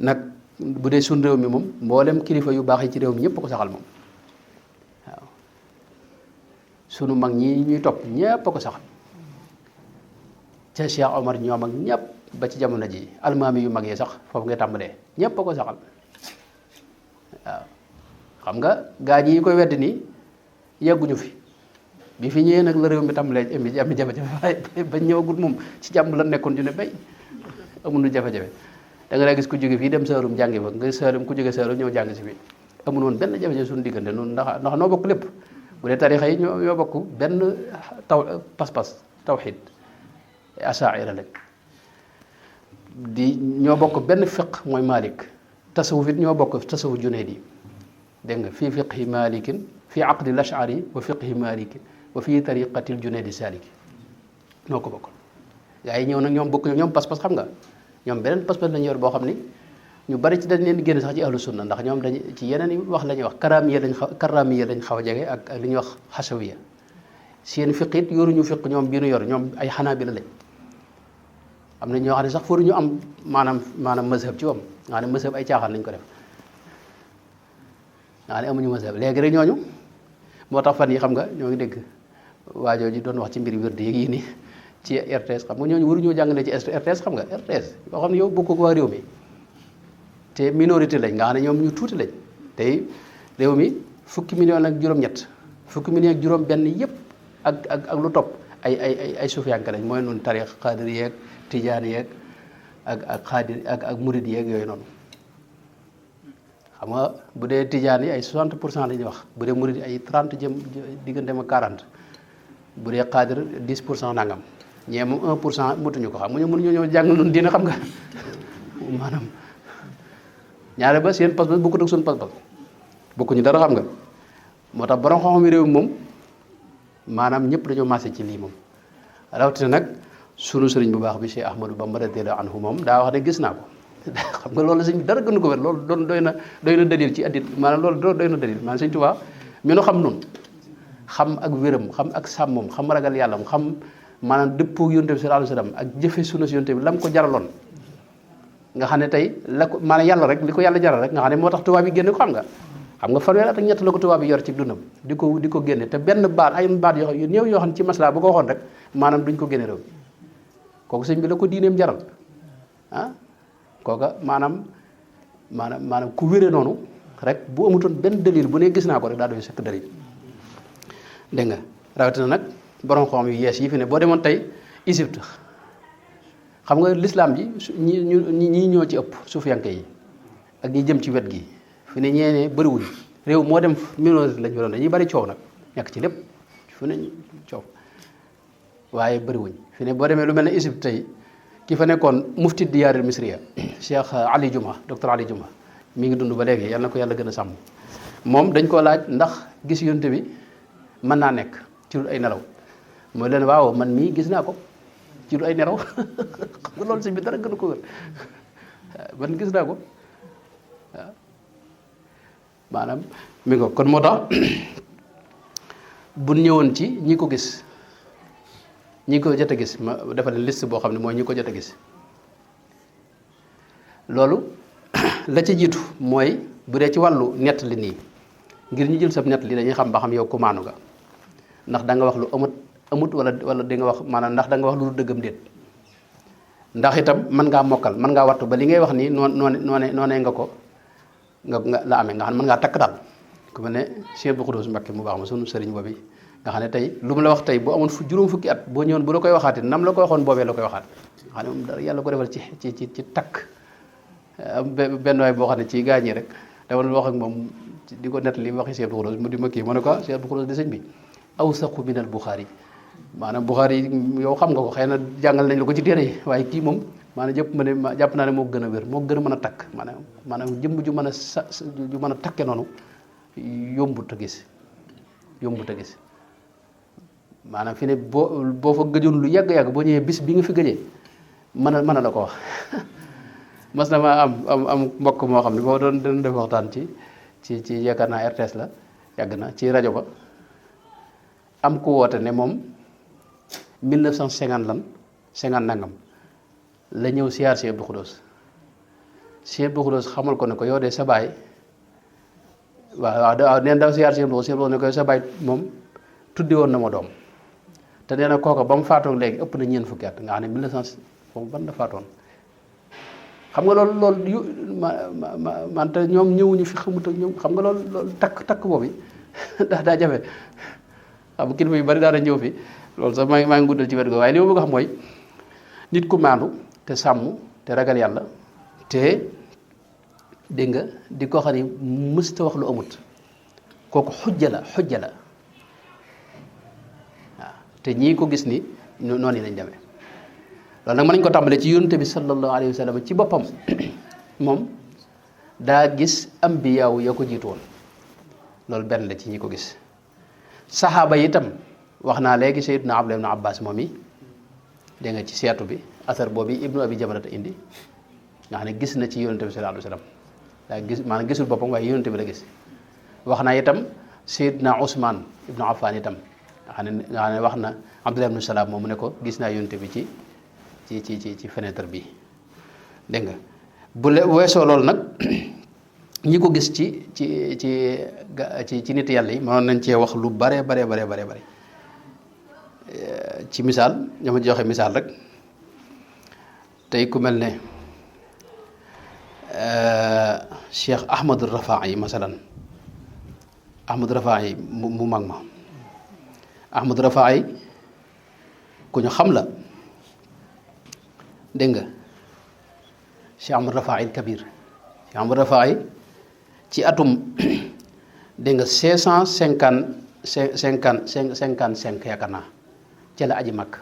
nag bu dee suñ réew mi moom mboolem kilifa yu baax yi ci réew mi ñëpp ko saxal moom waaw sunu mag ñi ñuy topp ñëpp a ko saxal ca Cheikh Omar ñoom ak ñëpp ba ci jamono ji almaami yu mag yi sax foofu ngay tàmbalee ñëpp a ko saxal waaw xam nga gaa ñi koy weddi nii yegguñu fi bi fi ñëwee nag la réew mi tàmbalee am jafe-jafe waaye ba ñëwagul moom ci jàmm la nekkoon ñu ne bay amul nu jafe-jafe da nga daa gis ku jóge fii dem Saalum jàngi fa nga Saalum ku jóge Saalum ñëw jàng si fii amul woon benn jafe-jafe suñu diggante noonu ndax noo bokk lépp bu dee tarixa yi ñoo bokk benn pas-pas tawxid asaira lañ ñoo bokk benn fiq mooy Malik tasawuf it ñoo bokk tasawuf Junayd yi dégg nga fii fiqhi malikin fii aqdi lashari wa fiqhi malikin wa fii tariqatil Junaydi saliki noo ko bokk gaa yi ñëw nag ñoom bokk ñoom pas-pas xam nga ñoom beneen pas-pas lañu yor boo xam ni ñu bari ci dañ leen génn sax ci ahlu sunna ndax ñoom dañ ci yeneen i wax la ñuy wax karaamiya lañ xaw a jege ak li ñuy wax xasawiya seen fiq it yoruñu fiq ñoom bii nu yor ñoom ay xanaabila lañ am na ñoo xam ne sax fooru ñu am maanaam mazhab ci wam nga ne mazhab ay caaxaan lañ ko def nga ne amuñu mazhab léegi rek ñooñu moo tax fan yi xam nga ñoo ngi dégg waajoo ji doon wax ci mbiri wérdi yeeg yi nii ci RTS xam nga ñooñu waruñoo jàngale ci RTS xam nga RTS yoo xam ne yow bokk ko waa réew mi te minorité lañ nga xam ne ñoom ñu tuuti lañ tey réew mi fukki million ak juróom-ñett fukki million ak juróom-benn yëpp ak lu topp ay sufiyanke lañ mooy noonu tarix xaadir yeeg tijaan yeeg ak xaadir ak murid yeeg yooyu noonu xam nga bu dee tijaan yi ay 60% la ñuy wax bu dee murid ay 30 jëm diggante ma 40 bu dee xaadir 10% nangam ñee moom 1% mutuñu ko xam nga ñoom mënuñoo ñëw jàng noonu dina xam nga maanaam ñaare ba seen pas-pas bokkut ak suñu pas-pas bokkuñu dara xam nga moo tax borom xam-xam réew mi moom maanaam ñëpp dañoo maase ci lii moom rawatina nag sunu sëriñ bu baax bi Cheikh Ahmadou Bamba radiyallahu anhu moom daa wax ne gis naa ko xam nga loolu sëñ bi dara gënu ko wér loolu doy na dalil ci addit maanaam loolu doy na dalil maanaam sëñ Tuubaa mi nu xam nun xam ak wéram xam ak sàmmam xam ragal yàllam xam maanaam dëppoo yonte bi sallallahu alayhi wasallam ak jëfe sunna si yonte bi lam ko jaraloon nga xam ne tey la ko maanaam yàlla rek li ko yàlla jaral rek nga xam ne moo tax tubaab yi génne ko xam nga fanweer at ak ñett la ko tubaab yi yor ci dundam di ko génne te benn baat ay baat yoo xam yu néew yoo xam ne ci maslaa bu ko waxoon rek maanaam duñ ko génne réew kooku sëñ bi la ko diineem jaral ah kooka maanaam ku wéree noonu rek bu amutoon benn dalil bu ne gis naa ko rek daa doy sëkk dalil dégg nga rawatina nag borom xam yu yees yi fi ne boo demoon tey Égypte xam nga l'islam ji ñi ñoo ci ëpp suufiyanke yi ak ñi jëm ci wet gi fi ne ñeenee bëriwuñ réew moo dem minorité lañ fa doon dañuy bëri coow nag nekk ci lépp fu ne coow waaye bëriwuñ fi ne boo demee lu mel ne Égypte tey ki fa nekkoon mufti diyaaril misriya Cheikh Ali Juma docteur Ali Juma mi ngi dund ba léegi yal na ko yàlla gën a sàmm moom dañ koo laaj ndax gis yonte bi mën naa nekk ci lu ay nelaw mooy leen waaw man mii gis naa ko ci lu ay nelaw xam nga loolu si bi dara gënu ko wër man gis naa ko waaw maanaam mi ngo kon moo tax bu ñëwoon ci ñi ko gis ñi ko jot a gis ma defal leen liste boo xam ne mooy ñi ko jot a gis loolu la ca jiitu mooy bu dee ci wàllu nett li nii ngir ñu jël sab nett li dañuy xam ba xam yow ku maanu nga ndax da nga wax lu amut wala di nga wax maanaam ndax da nga wax lu dëggam déet ndax itam mën ngaa mokkal mën ngaa wattu ba li ngay wax nii noonee nga ko nga la amee nga xam ne mën ngaa takk daal ku mel ne Cheikh Abdou Khoudoss Mbacké mu baax ma sunu sëriñ boobu nga xam ne tey lu mu la wax tey bu amoon juróom fukki at boo ñëwoon bu la koy waxaatee nam la koy waxoon boobee la koy waxaat nga xam ne moom dara yàlla ko defal ci takk am benn waay boo xam ne ci gaañi rek dama doon wax ak moom di ko nettali waxi Cheikh Abdou Khoudoss mu di ma kii ma ne ko Cheikh Abdou Khoudoss di sëñ bi awsaqu min al Bukhari maanaam Bukhari yow xam nga ko xëy na jàngal nañ la ko ci téere yi waaye kii moom maanaam jàpp naa ne moo gën a wér moo gën a mën a takk maanaam jëmm ju mën a ju mën a takke noonu yombut a gis maanaam fi ne boo fa gëjoon lu yàgg-yàgg boo ñëwee bis bi nga fi gëjee mën a la ko wax mas na ma am mbokk moo xam ne boo doon def waxtaan ci yaakaar naa RTS la yàgg na ci rajo ba am ku woote ne moom 1950 lan 50 nangam la ñëw siyaar Cheikh Abdou Khoudoss Cheikh Abdou Khoudoss xamal ko ne ko yow de sa baay waaw neen daw siyaar Cheikh Abdou Khoudoss ne ko sa baay moom tuddi woon na ma doom te nee na kooka ba mu faatoog léegi ëpp na ñeent fukki at nga xam ne 1900 foofu ban la faatoon xam nga loolu man te ñoom ñëwuñu fi xamut ak ñoom xam nga loolu takk boobu daa jafe xam kilifa yu bari daana ñëw fi loolu sax maa ngi guddal ci wet go waaye li ma bëgg a xam mooy nit ku maandu te sàmm te ragal yàlla te dégg nga di ko xam ne mësta wax lu amut kooku xujja la waaw te ñii ko gis ni noonu lañ demee loolu nag mën nañ ko tàmbalee ci yonent bi sallallahu alayhi wa sallam ci boppam moom daa gis ambiyaaw ya ko jiitu woon loolu benn la ci ñi ko gis saxaaba yi itam wax naa léegi Sayyidina Abdullah ibn Abbas moom yi dégg nga ci seetu bi asar boobu ibnu abi jabalata indi nga xam ne gis na ci yonent bi sallallahu alayhi wa sallam daa gis maanaam gisul boppam waaye yonent bi la gis wax naa itam Sayyidina Ousmane ibnu Affan itam nga xam ne wax na Abdullah ibn Salaam moom mu ne ko gis naa yonent bi ci fenêtre bi dégg nga bu weesoo loolu nag ñi ko gis ci nit yàlla yi mënoon nañ cee wax lu bare ci misaal dama joxe misaal rek tey ku mel ne Cheikh Ahmad Rafaa'i masalan Ahmad Rafaa'i mu mag ma Ahmad Rafaa'i ku ñu xam la dégg nga Cheikh Ahmad Rafaa'i Kabir Cheikh Ahmad Rafaa'i ci atum dégg nga 555 yaakaar naa ca la aji mag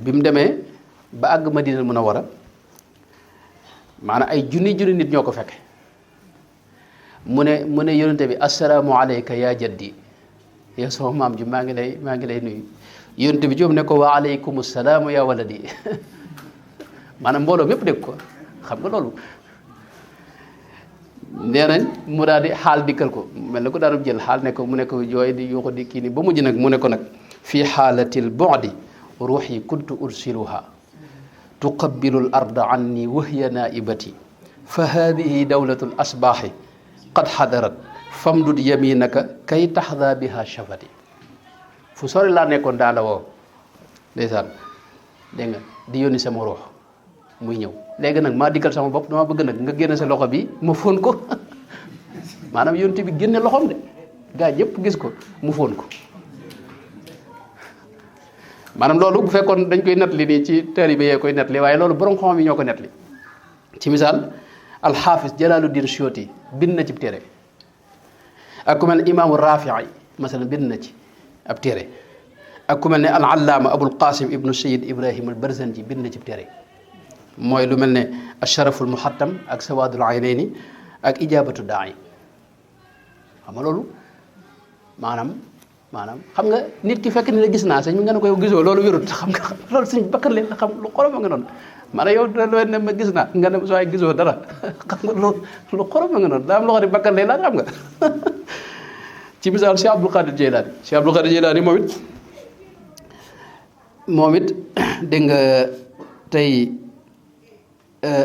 bi mu demee ba àgg Madina Munawwara maanaam ay junni nit ñoo ko fekke mu ne yonente bi assalaamu alayka yaa jaddi yow sama maam ji maa ngi lay nuyu yonent bi joom ne ko wa aleykum salaam ya waladi maanaam mbooloo mépp dégg ko xam nga loolu nee nañ mu daal di xaal dikkal ko mel na ko daanub jël xaal ne ko mu ne ko jooy di yuuxu di kii ni ba mujj nag mu ne ko nag fii xaalatil bu'di ruuxi kuntu ursiluha tuqabbilu l arda anni wahya naibati fa hadihi dawlatu l asbaaxi qad xadarat famdud yaminaka kay taxda biha shafati fu sori laa nekkoon daa la woo ndeysaan dégg nga di yónni sama ruux muy ñëw léegi nag maa diggal sama bopp dama bëgg nag nga génne sa loxo bi ma fóon ko maanaam yonent bi génne loxoom de gaa ñëpp gis ko mu fóon ko maanaam loolu bu fekkoon dañ koy nettali nii ci taalibe yee koy nettali waaye loolu borom xam yi ñoo ko nettali ci misaal alxaafis Jalaaluddin Suyuti bind na ci téere ak ku mel ne imaamu Raafi'i masalan bind na ci ab téere ak ku mel ne al allaama Abul Qasim ibnu Sayyid Ibrahim al Barzanji bind na ci téere mooy lu mel ne asharaful muhattam ak sawaadul aynayni ak ijaabatu daa'i xam nga loolu maanaam xam nga nit ki fekk ni la gis naa sëñ bi nga ne ko yow gisoo loolu wérut xam nga loolu suñ bakkan leen la xam lu xorom nga noonu maanaam yow loolu ne ma gis naa nga ne soo ay gisoo dara xam nga lu xorom nga noonu daa am loo xam ne bakkan leen la xam nga ci misaal Cheikh Abdul Qadir Jeylaani moom it dégg nga tey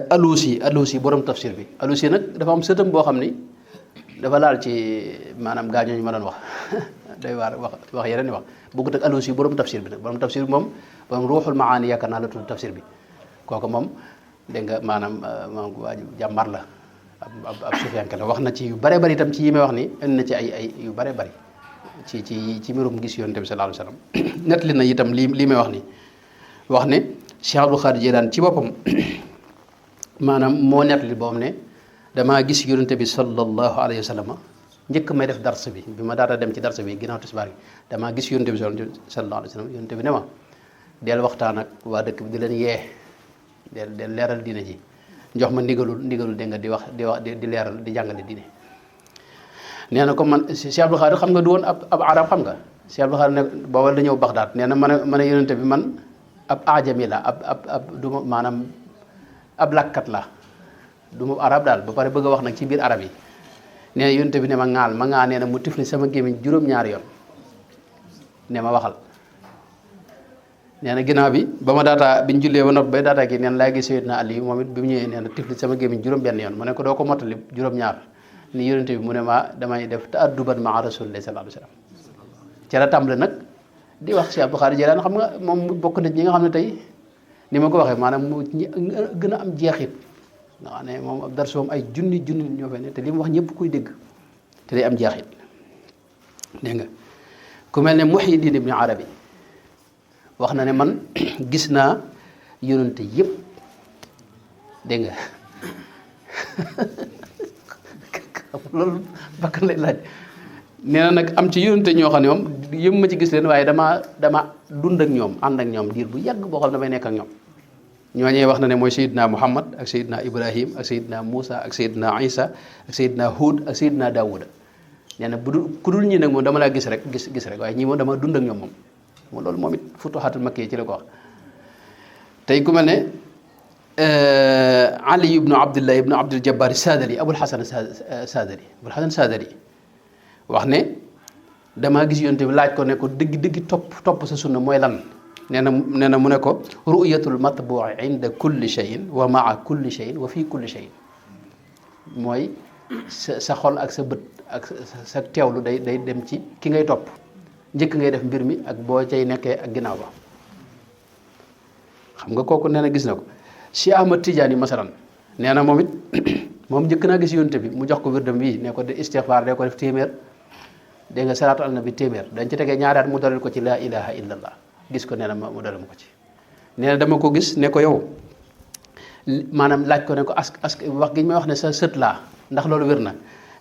Alusi borom tafsir bi Alusi nag dafa am sëtam boo xam ni dafa laal ci maanaam gaañooñu ma doon wax day wax yeneen i wax bëggut ak Alusi borom tafsir bi nag borom tafsir bi moom borom ruuxul maani yaakaar naa la tudd tafsir bi kooku moom dégg nga maanaam waa jàmbar la ab sufiyanke la wax na ci yu bare bari itam ci yi may wax ni indi na ci ay yu bare bari ci mbirum gis yonent bi sallallahu alayhi wasallam nettali na itam lii may wax ni wax ne Cheikh Abdul Xaadir Jilaan ci boppam maanaam moo nettali boom ne damaa gis yonent bi sallallahu alayhi wasallam njëkk may def dars bi ma daata dem ci dars bi ginnaaw tisbaar gi damaa gis yonent bi sallallahu alayhi wasallam yonent bi ne ma del waxtaan ak waa dëkk bi di leen yee del leeral diine ji jox ma ndigalul dégg nga di wax di leeral di jàngale diine nee na comme man Cheikh Abdou Khadir xam nga du woon ab arab xam nga Cheikh Abdou Khadir ne booba la ñëw Baxdaad nee na man a yonent bi man ab ajami la ab du ma maanaam ab làkkat la du ma arab daal ba pare bëgg a wax nag ci biir arab yi nee na yonent bi ne ma ŋaa nee na mu tifli sama gémmiñ juróom-ñaari yoon ne ma waxal nee na ginnaaw bi ba ma daataa biñ jullee ba noppi bay daataa gi neen laa gis Seydina Ali moom it bi mu ñëwee nee na tifli sama gémmiñ juróom-benn yoon mu ne ko doo ko mottali juróom-ñaar ni yonent bi mu ne ma damay def ta'adduban ma'a rasulillahi sallallahu alayhi wasallam ca la tàmbale nag di wax Cheikh Abdou Khadir Jilaan xam nga moom bokk na ñi nga xam ne tey ni ma ko waxee maanaam mu gën a am jeexit nga xam ne moom ab darsoom ay junni ñoo fay ne te li mu wax ñëpp kuy dégg te day am jeexit dégg nga ku mel ne Muhyiddin Ibn Arabi wax na ne man gis naa yonent yëpp dégg nga loolu bakkan lay laaj nee na nag am ci yonent ñoo xam ne moom yëpp ma ci gis leen waaye dama dund ak ñoom ànd ak ñoom diir bu yàgg boo xam ne damay nekk ak ñoom ñooñee wax na ne mooy Seydina Muhammad ak Seydina Ibrahim ak Seydina Moussa ak Seydina Isa ak Seydina Hud ak Seydina Daawuda nee na ku dul ñi nag moom dama laa gis rek waaye ñii moom dama dund ak ñoom moom loolu moom it futuxaatul makki ci la ko wax tey ku mel ne Ali ibnu Abdullah ibnu Abdul Jabbar Sadali Abul Hasan Sadali wax ne damaa gis yonent bi laaj ko ne ko dëgg topp sa sunna mooy lan nee na mu ne ko ru'yatul matbu'i inda kulli shay'in wa ma'a kulli shay'in wa fi kulli shay'in mooy sa xol ak sa bët ak sa teewlu day dem ci ki ngay topp njëkk ngay def mbir mi ak boo cay nekkee ak ginnaaw ba xam nga kooku nee na gis na ko Cheikh Ahmad Tidiane masalan nee na moom it moom njëkk naa gis yonent bi mu jox ko wirdam bii ne ko de istighfar de ko def téeméer dégg nga salaatu ala nabi téeméer dañ ci tegee ñaari at mu dalal ko ci laa ilaha illallah gis ko nee na mu dalal ma ko ci nee na dama ko gis ne ko yow maanaam laaj ko ne ko ask wax gi ñu may wax ne sa sët laa ndax loolu wér na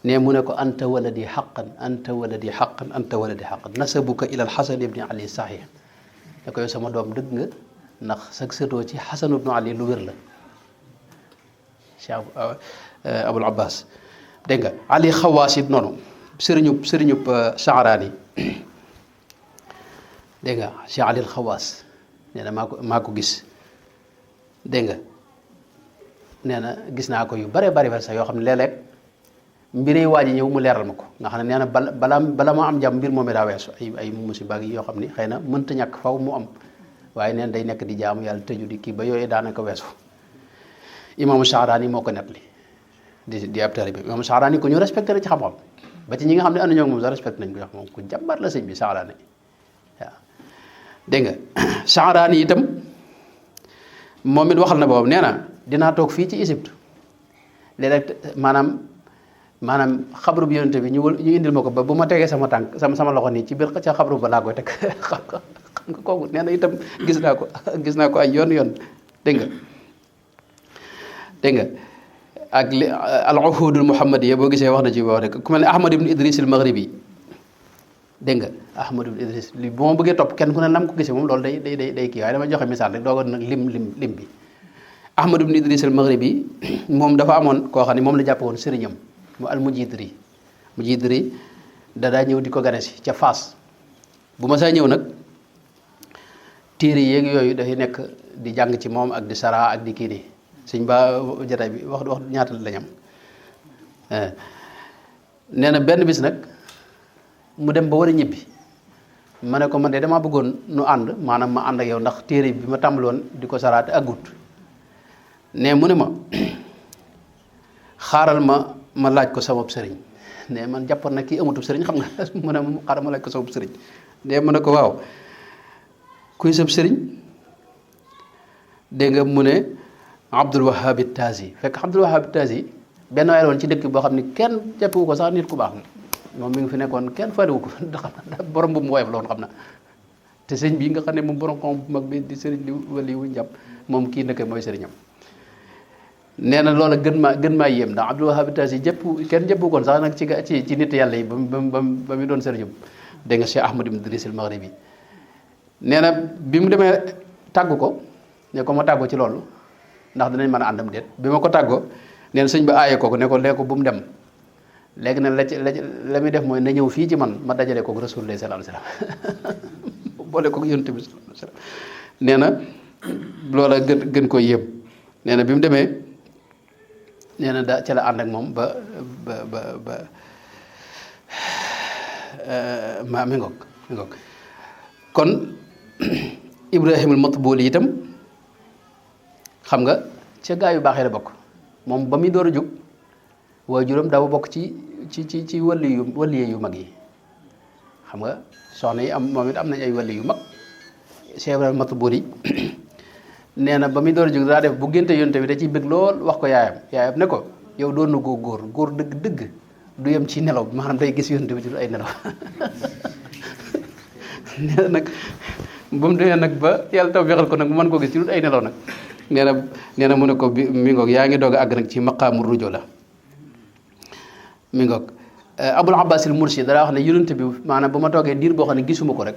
ne mu ne ko anta waladi haqqan nasabuka ila alxasan ibni ali sahih ne ko yow sama doom dëgg nga ndax sag sëtoo ci xasan ibnu ali lu wér la Cheikh Abul Abbas dégg nga ali xawaas it noonu sëriñub Saaraani dégg nga Cheikh Alil Xawaas nee na maa ko gis dégg nga nee na gis naa ko yu bare bari sax yoo xam ne léeg-léeg mbir yi waaj ñëw mu leeral ma ko nga xam ne nee na bala ma am jàmm mbir moom daa weesu ay musiba yoo xam ni xëy na mënta ñàkk faw mu am waaye neen day nekk di jaamu yàlla tëju di kii ba yooyu daanaka weesu. imaamu Sha'raani moo ko nettali di ab taalibe bi imaamu Sha'raani ku ñu respecté la ci xam-xam ba ci ñi nga xam ne ànd ñoo moom sax respecté nañ ko wax moom ku jàmbar la sëñ bi Sha'raani waaw dégg nga Sha'raani itam moom it waxal na boobu nee na dinaa toog fii ci Égypte léeg-léeg maanaam xabru bi yonente bi ñu indil ma ko ba bu ma tegee sama tànk sama loxo nii ci biir ca xabru ba laa koy teg xam nga kooku nee na itam gis naa ko ay yoon dégg nga ak li al uhudul muhammadiyya boo gisee wax na ci wax rek ku mel ne Ahmad ibn Idris al Maghribi dégg nga Ahmad ibn Idris li bu ma bëggee topp kenn ku ne nam ko gisee moom loolu day kii waaye dama joxe misaal rek dooga nag lim bi Ahmad ibn Idris al Maghribi moom dafa amoon koo xam ne moom la jàppe woon sëriñam mu al Mujidri daa ñëw di ko gane si ca Faas bu ma saa ñëw nag téere yeeg yooyu dafay nekk di jàng ci moom ak di sara ak di kii nii sëñ ba jataay bi wax ñaata lañ am nee na benn bis nag mu dem ba war a ñibbi ma ne ko man de damaa bëggoon nu ànd maanaam ma ànd ak yow ndax téere bi ma tàmbaloon di ko saraate aggut ne mu ne ma xaaral ma laaj ko sama sëriñ ne man jàppoon na kii amutub sëriñ xam nga mu ne ma xaaral ma laaj ko sama sëriñ ne mu ne ko waaw kuy sab sëriñ dégg nga mu ne Abdul Wahhab Tazi fekk Abdul Wahhab Tazi benn waay woon ci dëkk boo xam ne kenn jàppewu ko sax nit ku baax moom mi ngi fi nekkoon kenn fariwu ko ndax borom bu mu woyof la woon xam na te sëñ bii nga xam ne moom borom xam bu mag bi di sëriñ li wali wu jàpp moom kii nekk mooy sëriñam nee na loola gën maa yéem ndax Abdul Wahhab Tazi kenn jëppu koon sax nag ci nit yàlla yi ba mu doon sëriñam dégg nga Cheikh Ahmad ibn Idris al Maghribi nee na bi mu demee tàggu ko ne ko ma tàggoo ci loolu ndax danañ mën a àndam déet bi ma ko tàggoo nee na sëñ ba aaye ko ne ko lee ko bu mu dem léegi nag la muy def mooy na ñëw fii ci man ma dajale ko Rasulullah sallallahu alayhi wasallam boole ko Yonent bi sallallahu alayhi wasallam nee na loola gën ko yéem nee na bi mu demee nee na ca la ànd ak moom ba mi ngoog kon Ibrahimul Matbuli itam xam nga ca gaa yu baaxee la bokk moom ba muy door a jóg waajuram dafa bokk ci wàlli yu mag yi xam nga soxna yi moom it am nañ ay wàlli yu mag Cheikh Ibrahimul Matbuli nee na ba muy door a jóg daa def bu génte yonte bi da ciy bëgg lool wax ko yaayam ne ko yow doon na góor dëgg du yem ci nelaw maanaam day gis yonte bi ci ay nelaw nee na nag ba mu demee nag ba yàlla taw fexal ko nag mu mën koo gis ci lu ay nelaw nag nee na mu ne ko mi ngoog yaa ngi doog a àgg nag ci maqaamu rujo la mi ngoog Abul Abbas al Mursi dara wax ne yonent bi maanaam ba ma toogee diir boo xam ne gisuma ko rek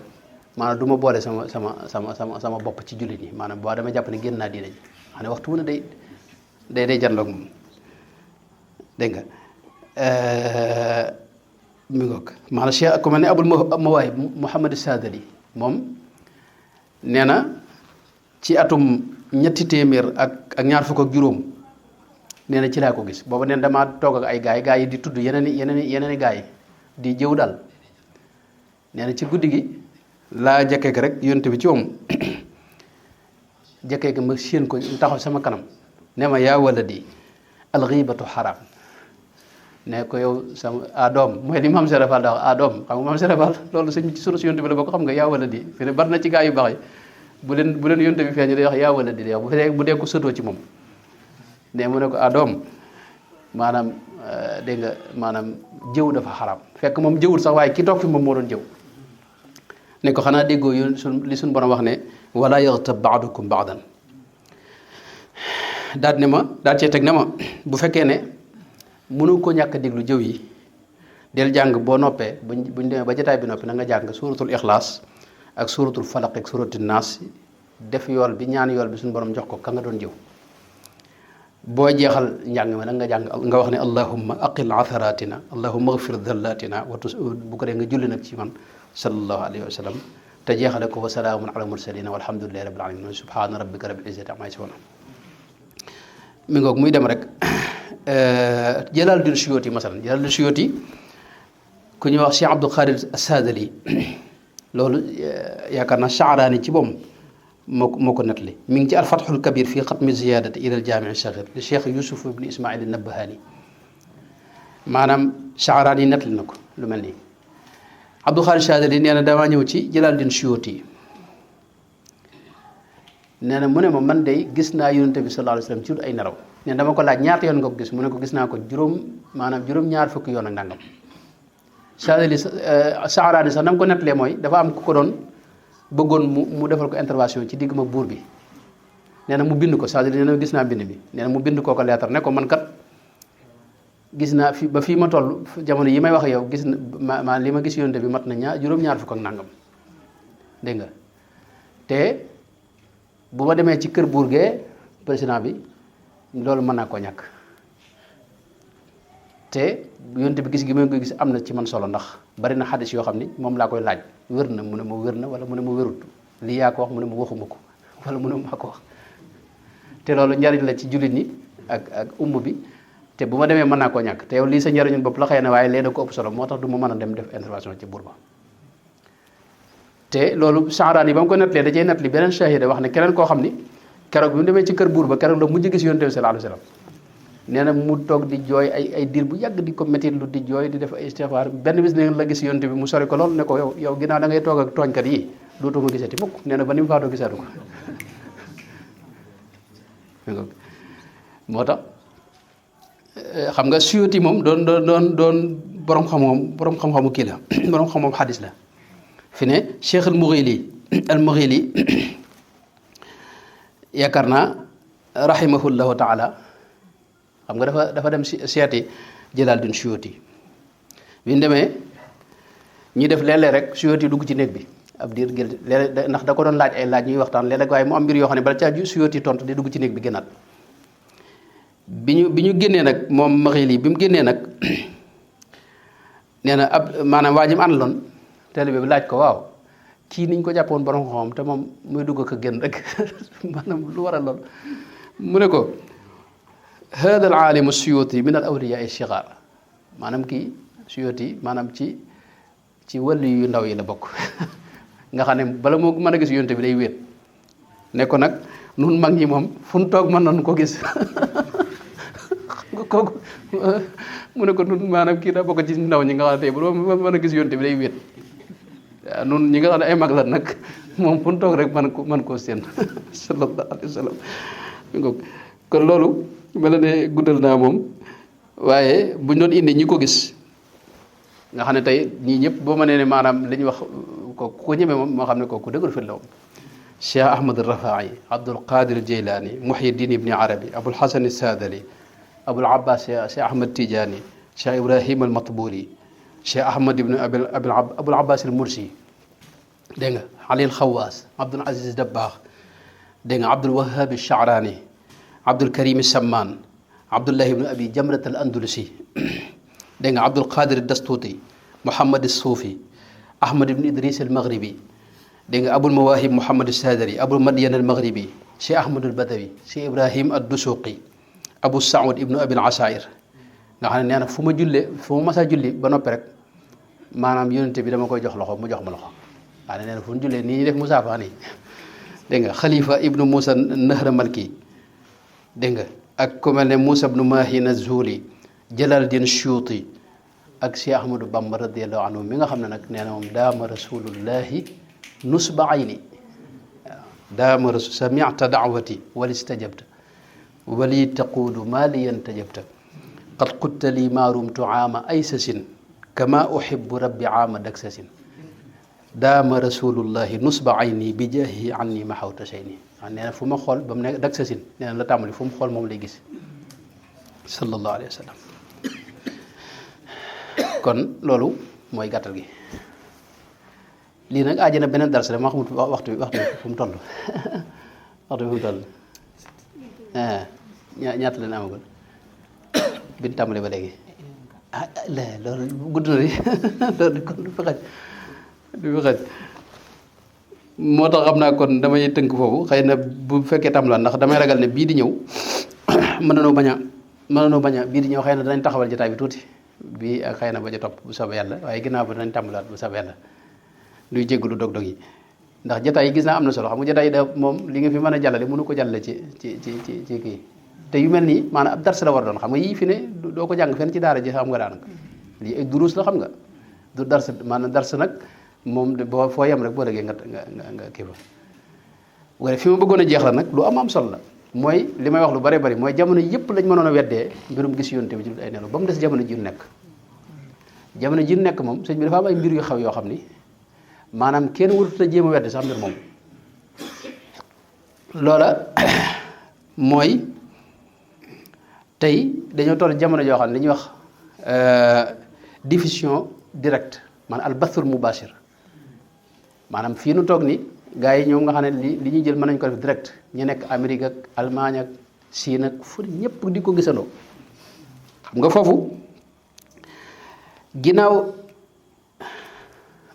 maanaam du ma boole sama bopp ci jullit ñi maanaam boo dama jàpp ne génn naa diine ji xam ne waxtu wu ne day janloog moom dégg nga mi ngoog maanaam Cheikh ku mel ne Abul Mawaahib Muhammad Sadali moom nee na ci atum 300 ak ñaar fukk ak juróom nee na ci laa ko gis booba neen damaa toog ak ay gaay yi di tudd yeneen i gaay yi di jëw daal nee na ci guddi gi laa jëkkee ko rek yonte bi ci moom jëkkee ko ma séen ko taxaw sama kanam ne ma yaa waladi alxiibatu xaraam ne ko yow sama doom mooy li maam Serafal da doom xam nga maam Serafal loolu sëñ ci sunu si yonte bi la bokk xam nga yaa waladi fi ne bari na ci gaay yu baax yi bu leen yonte bi feeñ day wax yaa waladi di wax bu dee ko sëtoo ci moom ne mu ne ko doom maanaam dégg nga maanaam jëw dafa xaraam fekk moom jëwul sax waaye ki toog fi moom moo doon jëw ne ko xanaa déggoo yoon li suñu borom wax ne wala yaxtab baadukum baadan daal cee teg ne ma bu fekkee ne mënu ko ñàkk a déglu jëw yi del jàng boo noppee buñ demee ba jotaay bi noppi na nga jàng suuratul ixlaas ak suuratul falaq ak suuratul naas def yool bi ñaan yool bi suñu borom jox ko ka nga doon jëw boo jeexal njàng mi nag nga jàng nga wax ne allahumma aqil atharatina allahumma ghfir dhallatina bu ko dee nga julli nag ci man sallallahu alayhi wa sallam te jeexale ko wa salaamun ala mursalina walhamdulillahi rabbil alamin subhana rabbika rabbil izzati amma yasifun mi ngoog muy dem rek Jalaaluddin Suyuuti masalan Jalaaluddin Suyuuti ku ñuy wax Cheikh Abdul Qadir As-Saadili loolu yaakaar naa Sha'raani ci boom moo ko nettali mi ngi ci al-Fathul Kabir fii xatmi ziyaadati ila al-Jaami' as-Saghir li Cheikh Yusuf ibn Ismaïl an-Nabahani maanaam Sha'raani nettali na ko lu mel nii Abdul Qadir As-Saadili nee na damaa ñëw ci Jalaaluddin Suyuuti nee na mu ne ma man de gis naa Yonent bi sallallahu alayhi wa sallam ci ay nelaw nee na dama ko laaj ñaata yoon nga ko gis mu ne ko gis naa ko juróom-ñaar fukki yoon ak nangam Saadili Sha'raani sax na mu ko nettalee mooy dafa am ku ko doon bëggoon mu defal ko intervention ci digg ma buur bi nee na mu bind ko Saadili nee na gis naa bind bi nee na mu bind koo ko leetar ne ko man kat gis naa fi ba fii ma toll jamono yi may wax yow gis na ma li ma gis Yonent bi mat na juróom-ñaar fukk ak nangam dégg nga te bu ma demee ci kër buur gee président bi loolu mën naa koo ñàkk te Yonent bi gis gi ma koy gis am na ci man solo ndax bari na xadis yoo xam ni moom laa koy laaj wér na mu ne ma wér na wala mu ne ma wérut lii yaa ko wax mu ne ma waxuma ko wala mu ne ma maa ko wax te loolu njariñ la ci jullit ñi ak umma bi te bu ma demee mën naa koo ñàkk te yow lii sa njariñul bopp la xëy na waaye lee da ko ëpp solo moo tax du ma mën a dem def intervention ci buur ba te loolu Sha'raani ba mu ko nettalee da cay nettali beneen shahida wax ne keneen koo xam ni keroog bi mu demee ci kër buur ba keroog la mujj gis Yonent bi sallallahu alayhi wasallam nee na mu toog di jooy ay diir bu yàgg di ko métti lu di jooy di def ay istighfar benn bis ne la gis Yonent bi mu sori ko lool ne ko yow ginnaaw da ngay toog ak tooñkat yi dootoo ma gisati mukk nee na ba ni mu faatoo gisaatu ko moo tax xam nga Suyuti moom doon borom xam-xamu kii la borom xam-xamu xadis la fi ne Cheikh al-Mughili yaakaar naa rahimahullahu taala xam nga dafa dem seeti Jalaaluddin Suyuti bi ñu demee ñuy def léeg-léeg rek Suyuti dugg ci néeg bi ab diir gël léeg ndax da ko doon laaj ay laaj ñuy waxtaan léeg-léeg waaye mu am mbir yoo xam ne bala caa Suyuti tontu di dugg ci néeg bi génnaat bi ñu génnee nag moom Mughili bi mu génnee nag nee na maanaam waa ji mu àndaloon taalibe bi laaj ko waaw kii niñ ko jàppoon borom xam te moom muy dugg ko génn rek maanaam lu waral lool mu ne ko hada al aalimu Suyuti min al awliyaa as-sigaar maanaam kii Suyuti maanaam ci wàllu yu ndaw yi la bokk nga xam ne bala moo mën a gis Yonent bi day wéet ne ko nag nun mag ñi moom fu nu toog mën nañu ko gis kooku mu ne ko nun maanaam kii daa bokk ci ndaw ñi nga xam ne tey bu mën a gis Yonent bi day wéet waaw nun ñi nga xam ne ay mag la nag moom fu nu toog rek mën koo seen sallallahu alayhi wa sallam kon loolu mel na ne guddal naa moom waaye buñ doon indi ñi ko gis nga xam ne tey ñii ñëpp boo mënee ne maanaam li ñuy wax ko ñemee moom moo xam ne kooku dëgër fit la moom Cheikh Ahmad al-Rafaa'i Abdul Qadir al-Jaylaani Muhyiddin ibni Arabi Abul Hasan as-Saadili Abul Abbas Cheikh Ahmad Tijaani Cheikh Ibrahim al-Matbuli Cheikh Ahmad ibn Abul Abbas al-Mursi dégg nga Ali al-Xawaas Abdul Aziz Dabbaax dégg nga Abdul Wahhab al-Sha'raani Abdul Karim Sammaan Abdullahi ibn Abi Jamrat al-Andalusi dégg nga Abdul Qadir ad-Dastuuti Muhammad as-Suufi Ahmad ibn Idris al-Maghribi dégg nga Abul Mawahib Muhammad as-Sadari Abul Madyan al-Maghribi Cheikh Ahmad al-Badawi Cheikh Ibrahim ad-Dusuqi Abu Saoud ibn Abi al-Asair nga xam ne nee na fu ma masaa julli ba noppi rek maanaam Yonent bi dama koy jox loxo mu jox ma loxo waaye nee na fu ñu jullee nii ñu def musaafa nii dégg nga Khalifa ibnu Moussa Nahra Malki dégg nga ak ku mel ne Moussa ibnu Mahin az-Zuli Jalaaluddin Suyuti ak Cheikh Ahmadou Bamba radiyallahu anhu mi nga xam ne nag nee na moom daama rasulullahi nusba ayni waaw daama rasul sami'ta da'wati wal istajabta wali taquudu maa liyan tajabta qad qulta li maa rumtu aama aysasin kama uhibbu rabbi aama daksasin daama rasulullahi nusba ayni bi jaahi anni mahawta shayni waaw nee na fu ma xool ba mu ne daksasin nee na la tàmbali fu mu xool moom lay gis sallallahu alayhi wa sallam kon loolu mooy gàttal gi lii nag aajana beneen dars la ma xamut waxtu bi fu mu toll waxtu bi fu mu toll ñaata leen amagul bi ñu tàmbalee ba léegi loolu gudd na di loolu kon du fi xaj moo tax xam naa kon damay tënk foofu xëy na bu fekkee tàmbaliwaat ndax damay ragal ne bii di ñëw mën nanoo bañ a bii di ñëw xëy na danañ taxawal jotaay bi tuuti bii ak xëy na ba ca topp bu soobee yàlla waaye ginnaaw ba danañ tàmbaliwaat bu soobee yàlla luy jégalu dog-dog yi ndax jotaay yi gis naa am na solo xam nga jotaay yi da moom li nga fi mën a jàllale mënu ko jàllale ci kii te yu mel nii maanaam ab dars la war doon xam nga yii fi ne doo ko jàng fenn ci daara ji xam nga daanaka lii ay duruus la xam nga du dars maanaam dars nag moom boo foo yem rek boo déggee nga kii fa wala fi ma bëggoon a jeex la nag lu am solo la mooy li may wax lu bari mooy jamono yëpp lañ mënoon a weddee mbirum gis yonte bi ci ay nelaw ba mu des jamono ji nekk moom sëñ bi dafa am ay mbir yu xew yoo xam ni maanaam kenn warut a jéem a wedde sax mbir moom loola mooy tey dañoo toll jamono joo xam ne li ñuy wax diffusion directe maanaam al bathul mubashir maanaam fii nu toog ni gars yi ñoom nga xam ne li ñuy jël mën nañ ko def direct ñu nekk Amérique ak Allemagne ak Chine ak fu ñëpp di ko gisandoo xam nga foofu ginnaaw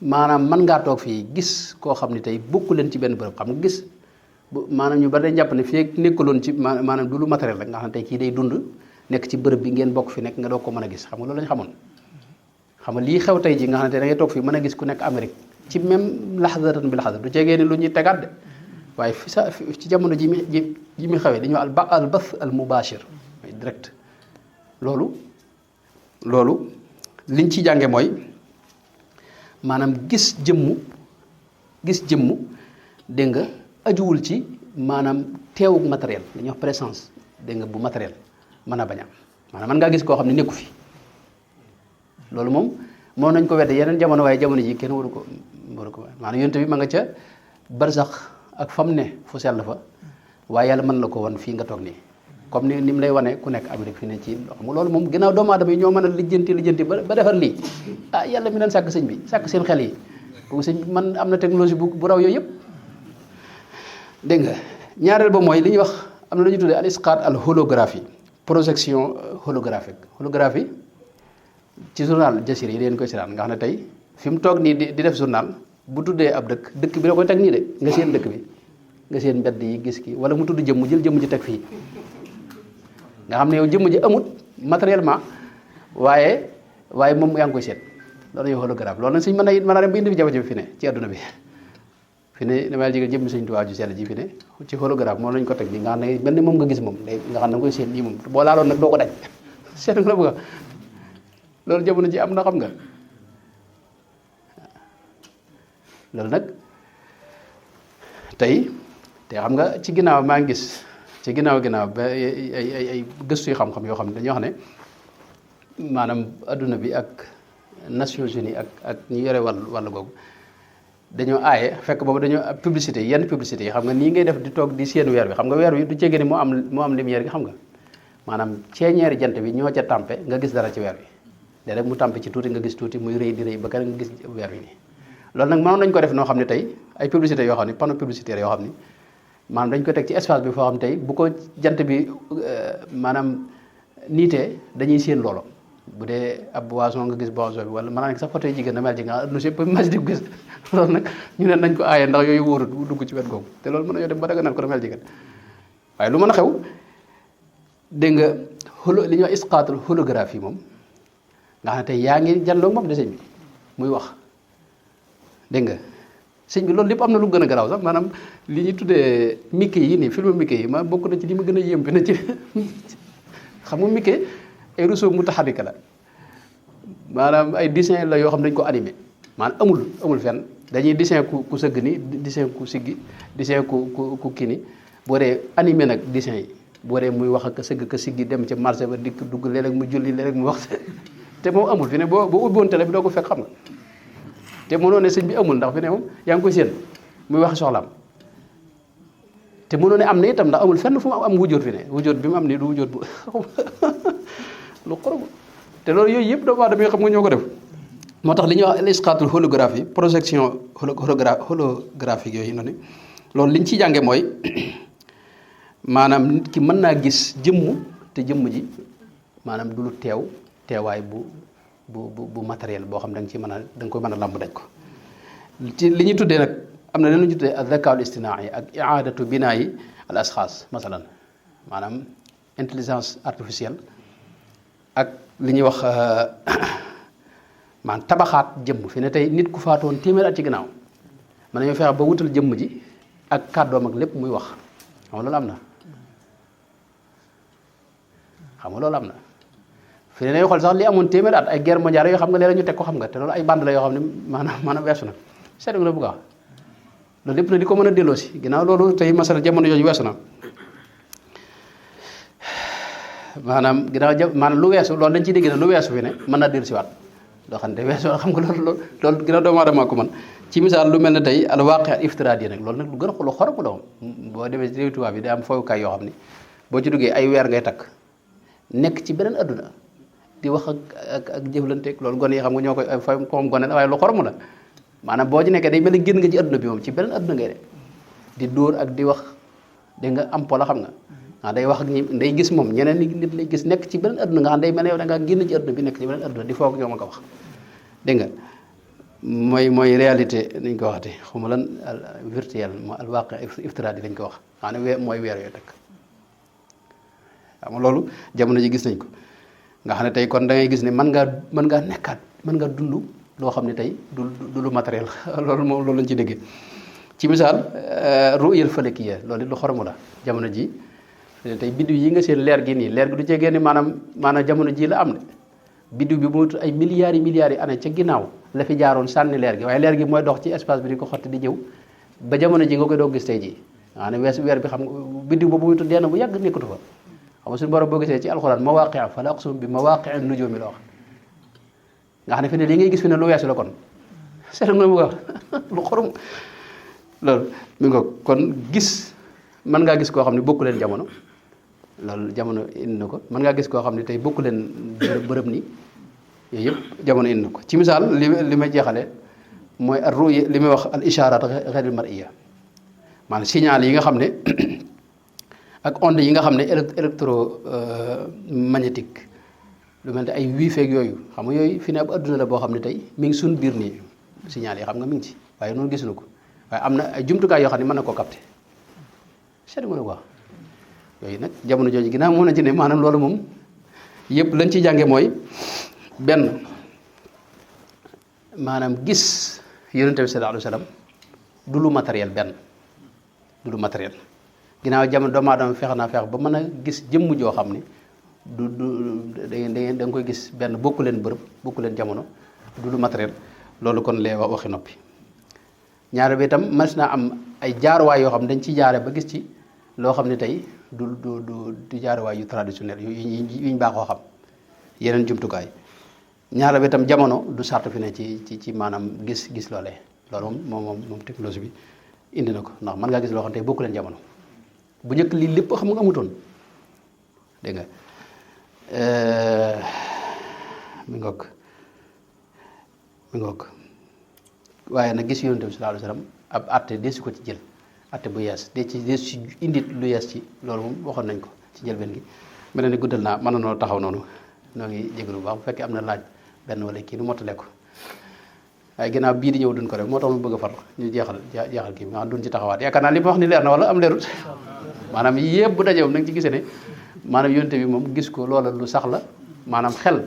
maanaam mën ngaa toog fii gis koo xam ne tey bokku leen ci benn bërëb xam nga gis maanaam ñu bari dañ jàpp ne fii nekkaloon ci maanaam du lu matériel rek nga xam ne tey kii day dund nekk ci bërëb bi ngeen bokk fi nekk nga doog ko mën a gis xam nga loolu lañ xamoon xam nga lii xew tey ji nga xam ne da ngay toog fii mën a gis ku nekk Amérique ci même laxdatan bi laxdat du jegee ni lu ñuy tegaat de waaye fi sa ci jamono ji mi xewee dañoo al bath al mubashir direct loolu liñ ci jànge mooy maanaam gis jëmmu dégg nga ajuwul ci maanaam teewug matériel li ñuy wax présence dégg nga bu matériel mën a bañ am maanaam mën ngaa gis koo xam ne nekku fi loolu moom moo nañ ko wedde yeneen jamono waaye jamono ji kenn waru ko maanaam yonte bi ma nga ca barsax ak fam ne fu sell fa waaye yàlla mën la ko wan fii nga toog nii comme ni mu lay wane ku nekk Amérique fi ne ci xam nga loolu moom ginnaaw doomu aadama yi ñoo mën a lijjanti ba defar lii yàlla mi doon sàkk sëñ bi sàkk seen xel yi boobu sëñ bi man am na technologie bu raw yooyu yëpp dégg nga ñaareel ba mooy li ñuy wax am na lu ñuy tuddee al isqaat al holographie projection holographie ci journal Jasir yi leen koy seetaan nga xam ne tey fi mu toog nii di def journal bu tuddee ab dëkk bi da koy teg nii de nga seen dëkk bi nga seen mbedd yi gis ki wala mu tudd jëmm jël jëmm ji teg fii nga xam ne yow jëmm ji amut matériellement waaye moom yaa ngi koy seet loolu yow holographe loolu nag suñ mën a dem ba indi fi jafe-jafe fi ne ci adduna bi fi ne damay jigéen jëmm Sëñ Tuubaa ju sell ji fi ne ci holographe moom lañ ko teg nii nga xam ne mel ni moom nga gis moom léegi nga xam ne nga koy seet nii moom boo laaloon nag doo ko daj seet nga la bëgg loolu jamono ji am na xam nga loolu nag tey te xam nga ci ginnaaw maa ngi gis ci ginnaaw ba ay gëstu yu xam-xam yoo xam ne dañuy wax ne maanaam adduna bi ak Nations Unies ak ñu yore wàll googu dañoo aaye fekk boobu dañoo publicité yenn publicité yi xam nga nii ngay def di toog di seen weer bi xam nga weer wi du jege ni moo am lumière gi xam nga maanaam ceeñeeri jant bi ñoo ca tàmpe nga gis dara ci weer wi léeg-léeg mu tàmpe ci tuuti nga gis tuuti muy rëy di rëy ba kenn nga gis weer wi nii loolu nag mënoon nañ ko def noo xam ne tey ay publicité yoo xam ne panneau publicitaire yoo xam ne maanaam dañ ko teg ci espace bi foo xam ne tey bu ko jant bi maanaam niitee dañuy séen loolo bu dee ab boisson nga gis boisson bi wala mën naa nekk sax photo yi jigéen na mel ji nga nu sëpp magi di gis loolu nag ñu ne nañ ko aaye ndax yooyu wóorut bu dugg ci wet googu te loolu mën na yoo dem ba daga naan ko na mel jigéen waaye lu mën a xew dégg nga li ñuy wax isqaatul holographie moom nga xam ne tey yaa ngi janloog moom de sëñ bi muy wax dégg nga sëñ bi loolu lépp am na lu gën a garaaw sax maanaam li ñuy tuddee Mickey yi nii film Mickey yi ma bokk na ci li ma gën a yéem bi na ci xam nga Mickey ay rousseau mutaharrika la maanaam ay dessin la yoo xam dañ ko animé maanaam amul fenn dañuy dessin ku sëgg ni dessin ku siggi dessin ku kii ni boo dee animé nag dessin yi boo dee muy wax ak sëgg ka siggi dem ca marché ba dikk dugg léeg-léeg mu julli léeg-léeg mu wax te moom amul fi ne boo ubbiwoon télé bi doo ko fekk xam nga te mënoo ne sëñ bi amul ndax fi ne moom yaa ngi koy séen muy wax soxlaam te mënoo ne am na itam ndax amul fenn fu mu am wujjóot fi ne wujjóot bi mu am nii du wujjóot bu lu xorom te loolu yooyu yëpp doomu aadama yi xam nga ñoo ko def moo tax li ñuy wax isqaatul holographie projection holographique yooyu noonu loolu li ñu ciy jànge mooy maanaam nit ki mën naa gis jëmm te jëmm ji maanaam du lu teewaay bu matériel boo xam da nga ci mën a da nga koy mën a làmb daj ko ci li ñuy tuddee nag am na leen lu ñu tuddee ak zakaal istinaa'i ak i'aadatu binaa'i al asxaas masalan maanaam intelligence artificielle ak li ñuy wax maanaam tabaxaat jëmm fi ne tey nit ku faatoon téeméer at ci ginnaaw mën nañoo fexe ba wutal jëmm ji ak kàddoom ak lépp muy wax xam nga loolu am na fi ne nañu xool sax li amoon téeméer at ay guerre mondiale yoo xam nga léeg-léeg ñu teg ko xam nga te loolu ay bande la yoo xam ne maanaam weesu na seetlu nga bu baax loolu lépp na di ko mën a delloo si ginnaaw loolu tey masala jamono jooju weesu na maanaam lu weesu loolu dañ ciy dégg ne lu weesu fi ne mën naa dellu si waat loo xam ne weesu xam nga loolu ginnaaw doomu aadama ko man ci misaal lu mel ne tey al waaqi al iftiraadi nag loolu nag lu gën a lu xoromu la moom boo demee ci réew tubaab bi day am fowukaay yoo xam ne boo ci duggee ay weer ngay takk nekk ci beneen adduna di wax ak jëflanteeg loolu gone yi xam nga ñoo koy fay comme gone la waaye lu xoromu la maanaam boo ci nekkee day mel ni génn nga ci adduna bi moom ci beneen adduna ngay de di dóor ak di wax dégg nga am po la xam nga day wax ak ñi day gis moom ñeneen nit lay gis nekk ci beneen adduna nga xam day mel ne yow da ngaa génn ci adduna bi nekk ci beneen adduna di foog ñoo ma ko wax dégg nga mooy réalité nañ ko waxate xawma lan virtuel mo al waaqi iftiraadi lañ ko wax maanaam mooy weer yooyu takk xam nga loolu jamono ji gis nañ ko nga xam ne tey kon da ngay gis ne mën ngaa nekkaat mën nga dund loo xam ne tey du lu matériel loolu moom loolu lañ ci déggee ci misaal ru'yal falakiyya loolu it lu xoromu la jamono ji tey biddiw yi nga seen leer gi nii leer gi du cee génne maanaam jamono ji la am de biddiw bi mu ay milliards yi année ca ginnaaw la fi jaaroon sànni leer gi waaye leer gi mooy dox ci espace bi di ko xotti di ñëw ba jamono ji nga koy doog gis tey jii nga xam ne weer bi xam nga biddiw boobu muy tudd dee na bu yàgg nekkatu fa xam nga suñu borom boo gisee ci alxuraan mawaaqi'a fala aqsimu bi mawaaqi'i nujuumi la wax nga xam ne fi ne li ngay gis fi ne lu weesu la kon seetlu nga mu wax lu xorom loolu mi nga kon gis mën ngaa gis koo xam ne bokku leen jamono loolu jamono indi na ko mën ngaa gis koo xam ne tey bokku leen bërëb nii yooyu yëpp jamono indi na ko ci misaal li may jeexale mooy ar ruya li may wax al isharat ghayril mar'iyya maanaam signal yi nga xam ne ak onde yi nga xam ne électromagnétique lu mel ne ay wiifeeg yooyu xam nga yooyu fi ne ab adduna la boo xam ne tey mi ngi suñ biir nii signal yi xam nga mi ngi ci waaye noonu gisuñu ko waaye am na ay jumtukaay yoo xam ne mën na koo capter seetlu nga ne quoi yooyu nag jamono jooju ginnaaw mën na ci ne maanaam loolu moom yëpp lañ ci jànge mooy benn maanaam gis yonent bi sallallahu alayhi wa sallam du lu matériel benn du lu matériel ginnaaw jamono doomu aadama fexe naa fexe ba mën a gis jëmm joo xam ne du da nga koy gis benn bokku leen bërëb bokku leen jamono du lu matériel loolu kon lee waxi noppi ñaare bi itam mas naa am ay jaaruwaay yoo xam ne dañ ci jaare ba gis ci loo xam ne tey du jaaruwaay yu traditionnel yuñ baaxoo xam yeneen jumtukaay ñaare bi itam jamono du sart fi ne ci maanaam gis loolee loolu moom technologie bi indi na ko ndax mën ngaa gis loo xam ne tey bokku leen jamono bu njëkk lii lépp xam nga amutoon dégg nga mi ngoog waaye nag gis yonent bi sallallahu alayhi wa sallam ab atte deesu ko ci jël atte bu yees deesu ci indit lu yees ci loolu moom waxoon nañ ko ci njëlbeen gi mel na ni guddal naa mën na noo taxaw noonu noo ngi jégalu bu baax bu fekkee am na laaj benn wala kii nu mottale ko waaye ginnaaw bii di ñëw duñ ko rek moo tax mu bëgg a far ñu jeexal kii bi nga duñ ci taxawaat yaakaar naa li ma wax ni leer na wala am leerut maanaam yëpp bu dajee moom da nga ci gisee ne maanaam yonte bi moom gis ko loola lu sax la maanaam xel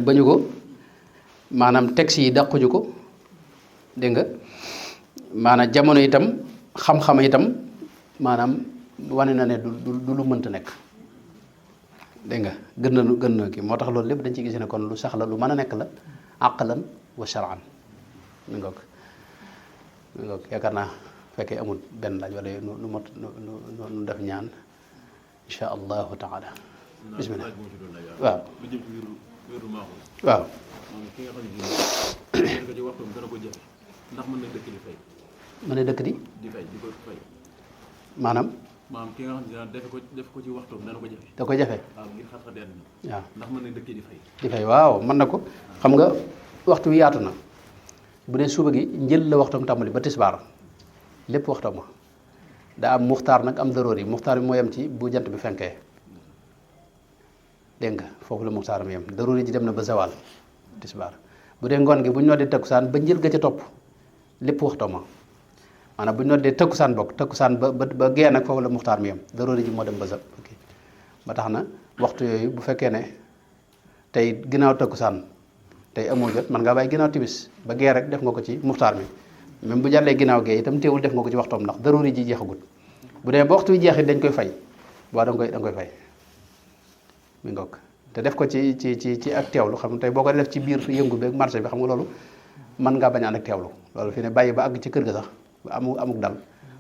bañu ko maanaam texte yi dàquñu ko dégg nga maanaam jamono itam xam-xam itam maanaam wane na ne du lu mënta nekk dégg nga gën na kii moo tax loolu lépp dañ ci gis ne kon lu sax la lu mën a nekk la aqlan wa shar'an mi ngoog yaakaar naa fekkee amul benn laaj wala nu def ñaan insha allahu taala bismillah waaw waaw ki nga xam ne ko ci waxtu dana ko jëf ndax mën na dëkk di fay mën na dëkk di fay di ko fay maanaam ki nga xam ne def ko ci waxtu dana ko jafe da ko jafe waaw ngir xat-xat bi waaw ndax mën na dëkk di fay waaw mën na ko xam nga waxtu wi yaatu na bu dee suba gi njël la waxtam tàmbali ba tisbaar lépp waxtam ma daa am muxtaar nag am daroor yi muxtaar bi moo yem ci bu jant bi fenkee dégg nga foofu la muxtaar mi yem daroor yi ji dem na ba zawal tisbaar bu dee ngoon gi bu ñu noo di takkusaan ba njël ga ca topp lépp waxtoo ma maanaam bu ñu noddee tëkkusaan bokk tëkkusaan ba gee nag foofu la muxtaar mi yam daroori ji moo dem ba sa ba tax na waxtu yooyu bu fekkee ne tey ginnaaw tëkkusaan tey amoo jot man ngaa bàyyi ginnaaw timis ba gee rek def nga ko ci muxtaar mi même bu jàllee ginnaaw gee itam teewul def nga ko ci waxtoom ndax daroori ji jeexagut bu dee ba waxtu wi jeexit dañ koy fay waaw da nga koy fay mi ngoog te def ko ci ak teewlu xam nga tey boo ko def ci biir yëngu beeg marché bi xam nga loolu mën ngaa bañ a ànd ak teewlu loolu fi ne bàyyi ba àgg ci kër ga sax ba amuk dal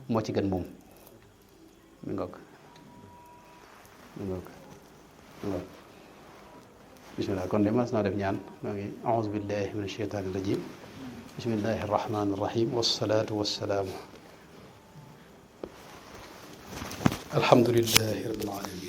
moo ci gën moom mi ngoog bismillah kon de mas naa def ñaan maa ngi a'uuzu billahi min asheytaani rajim bismillahi arrahmani irrahim wassalaatu wassalaamu alhamdulillahi rabbil alamin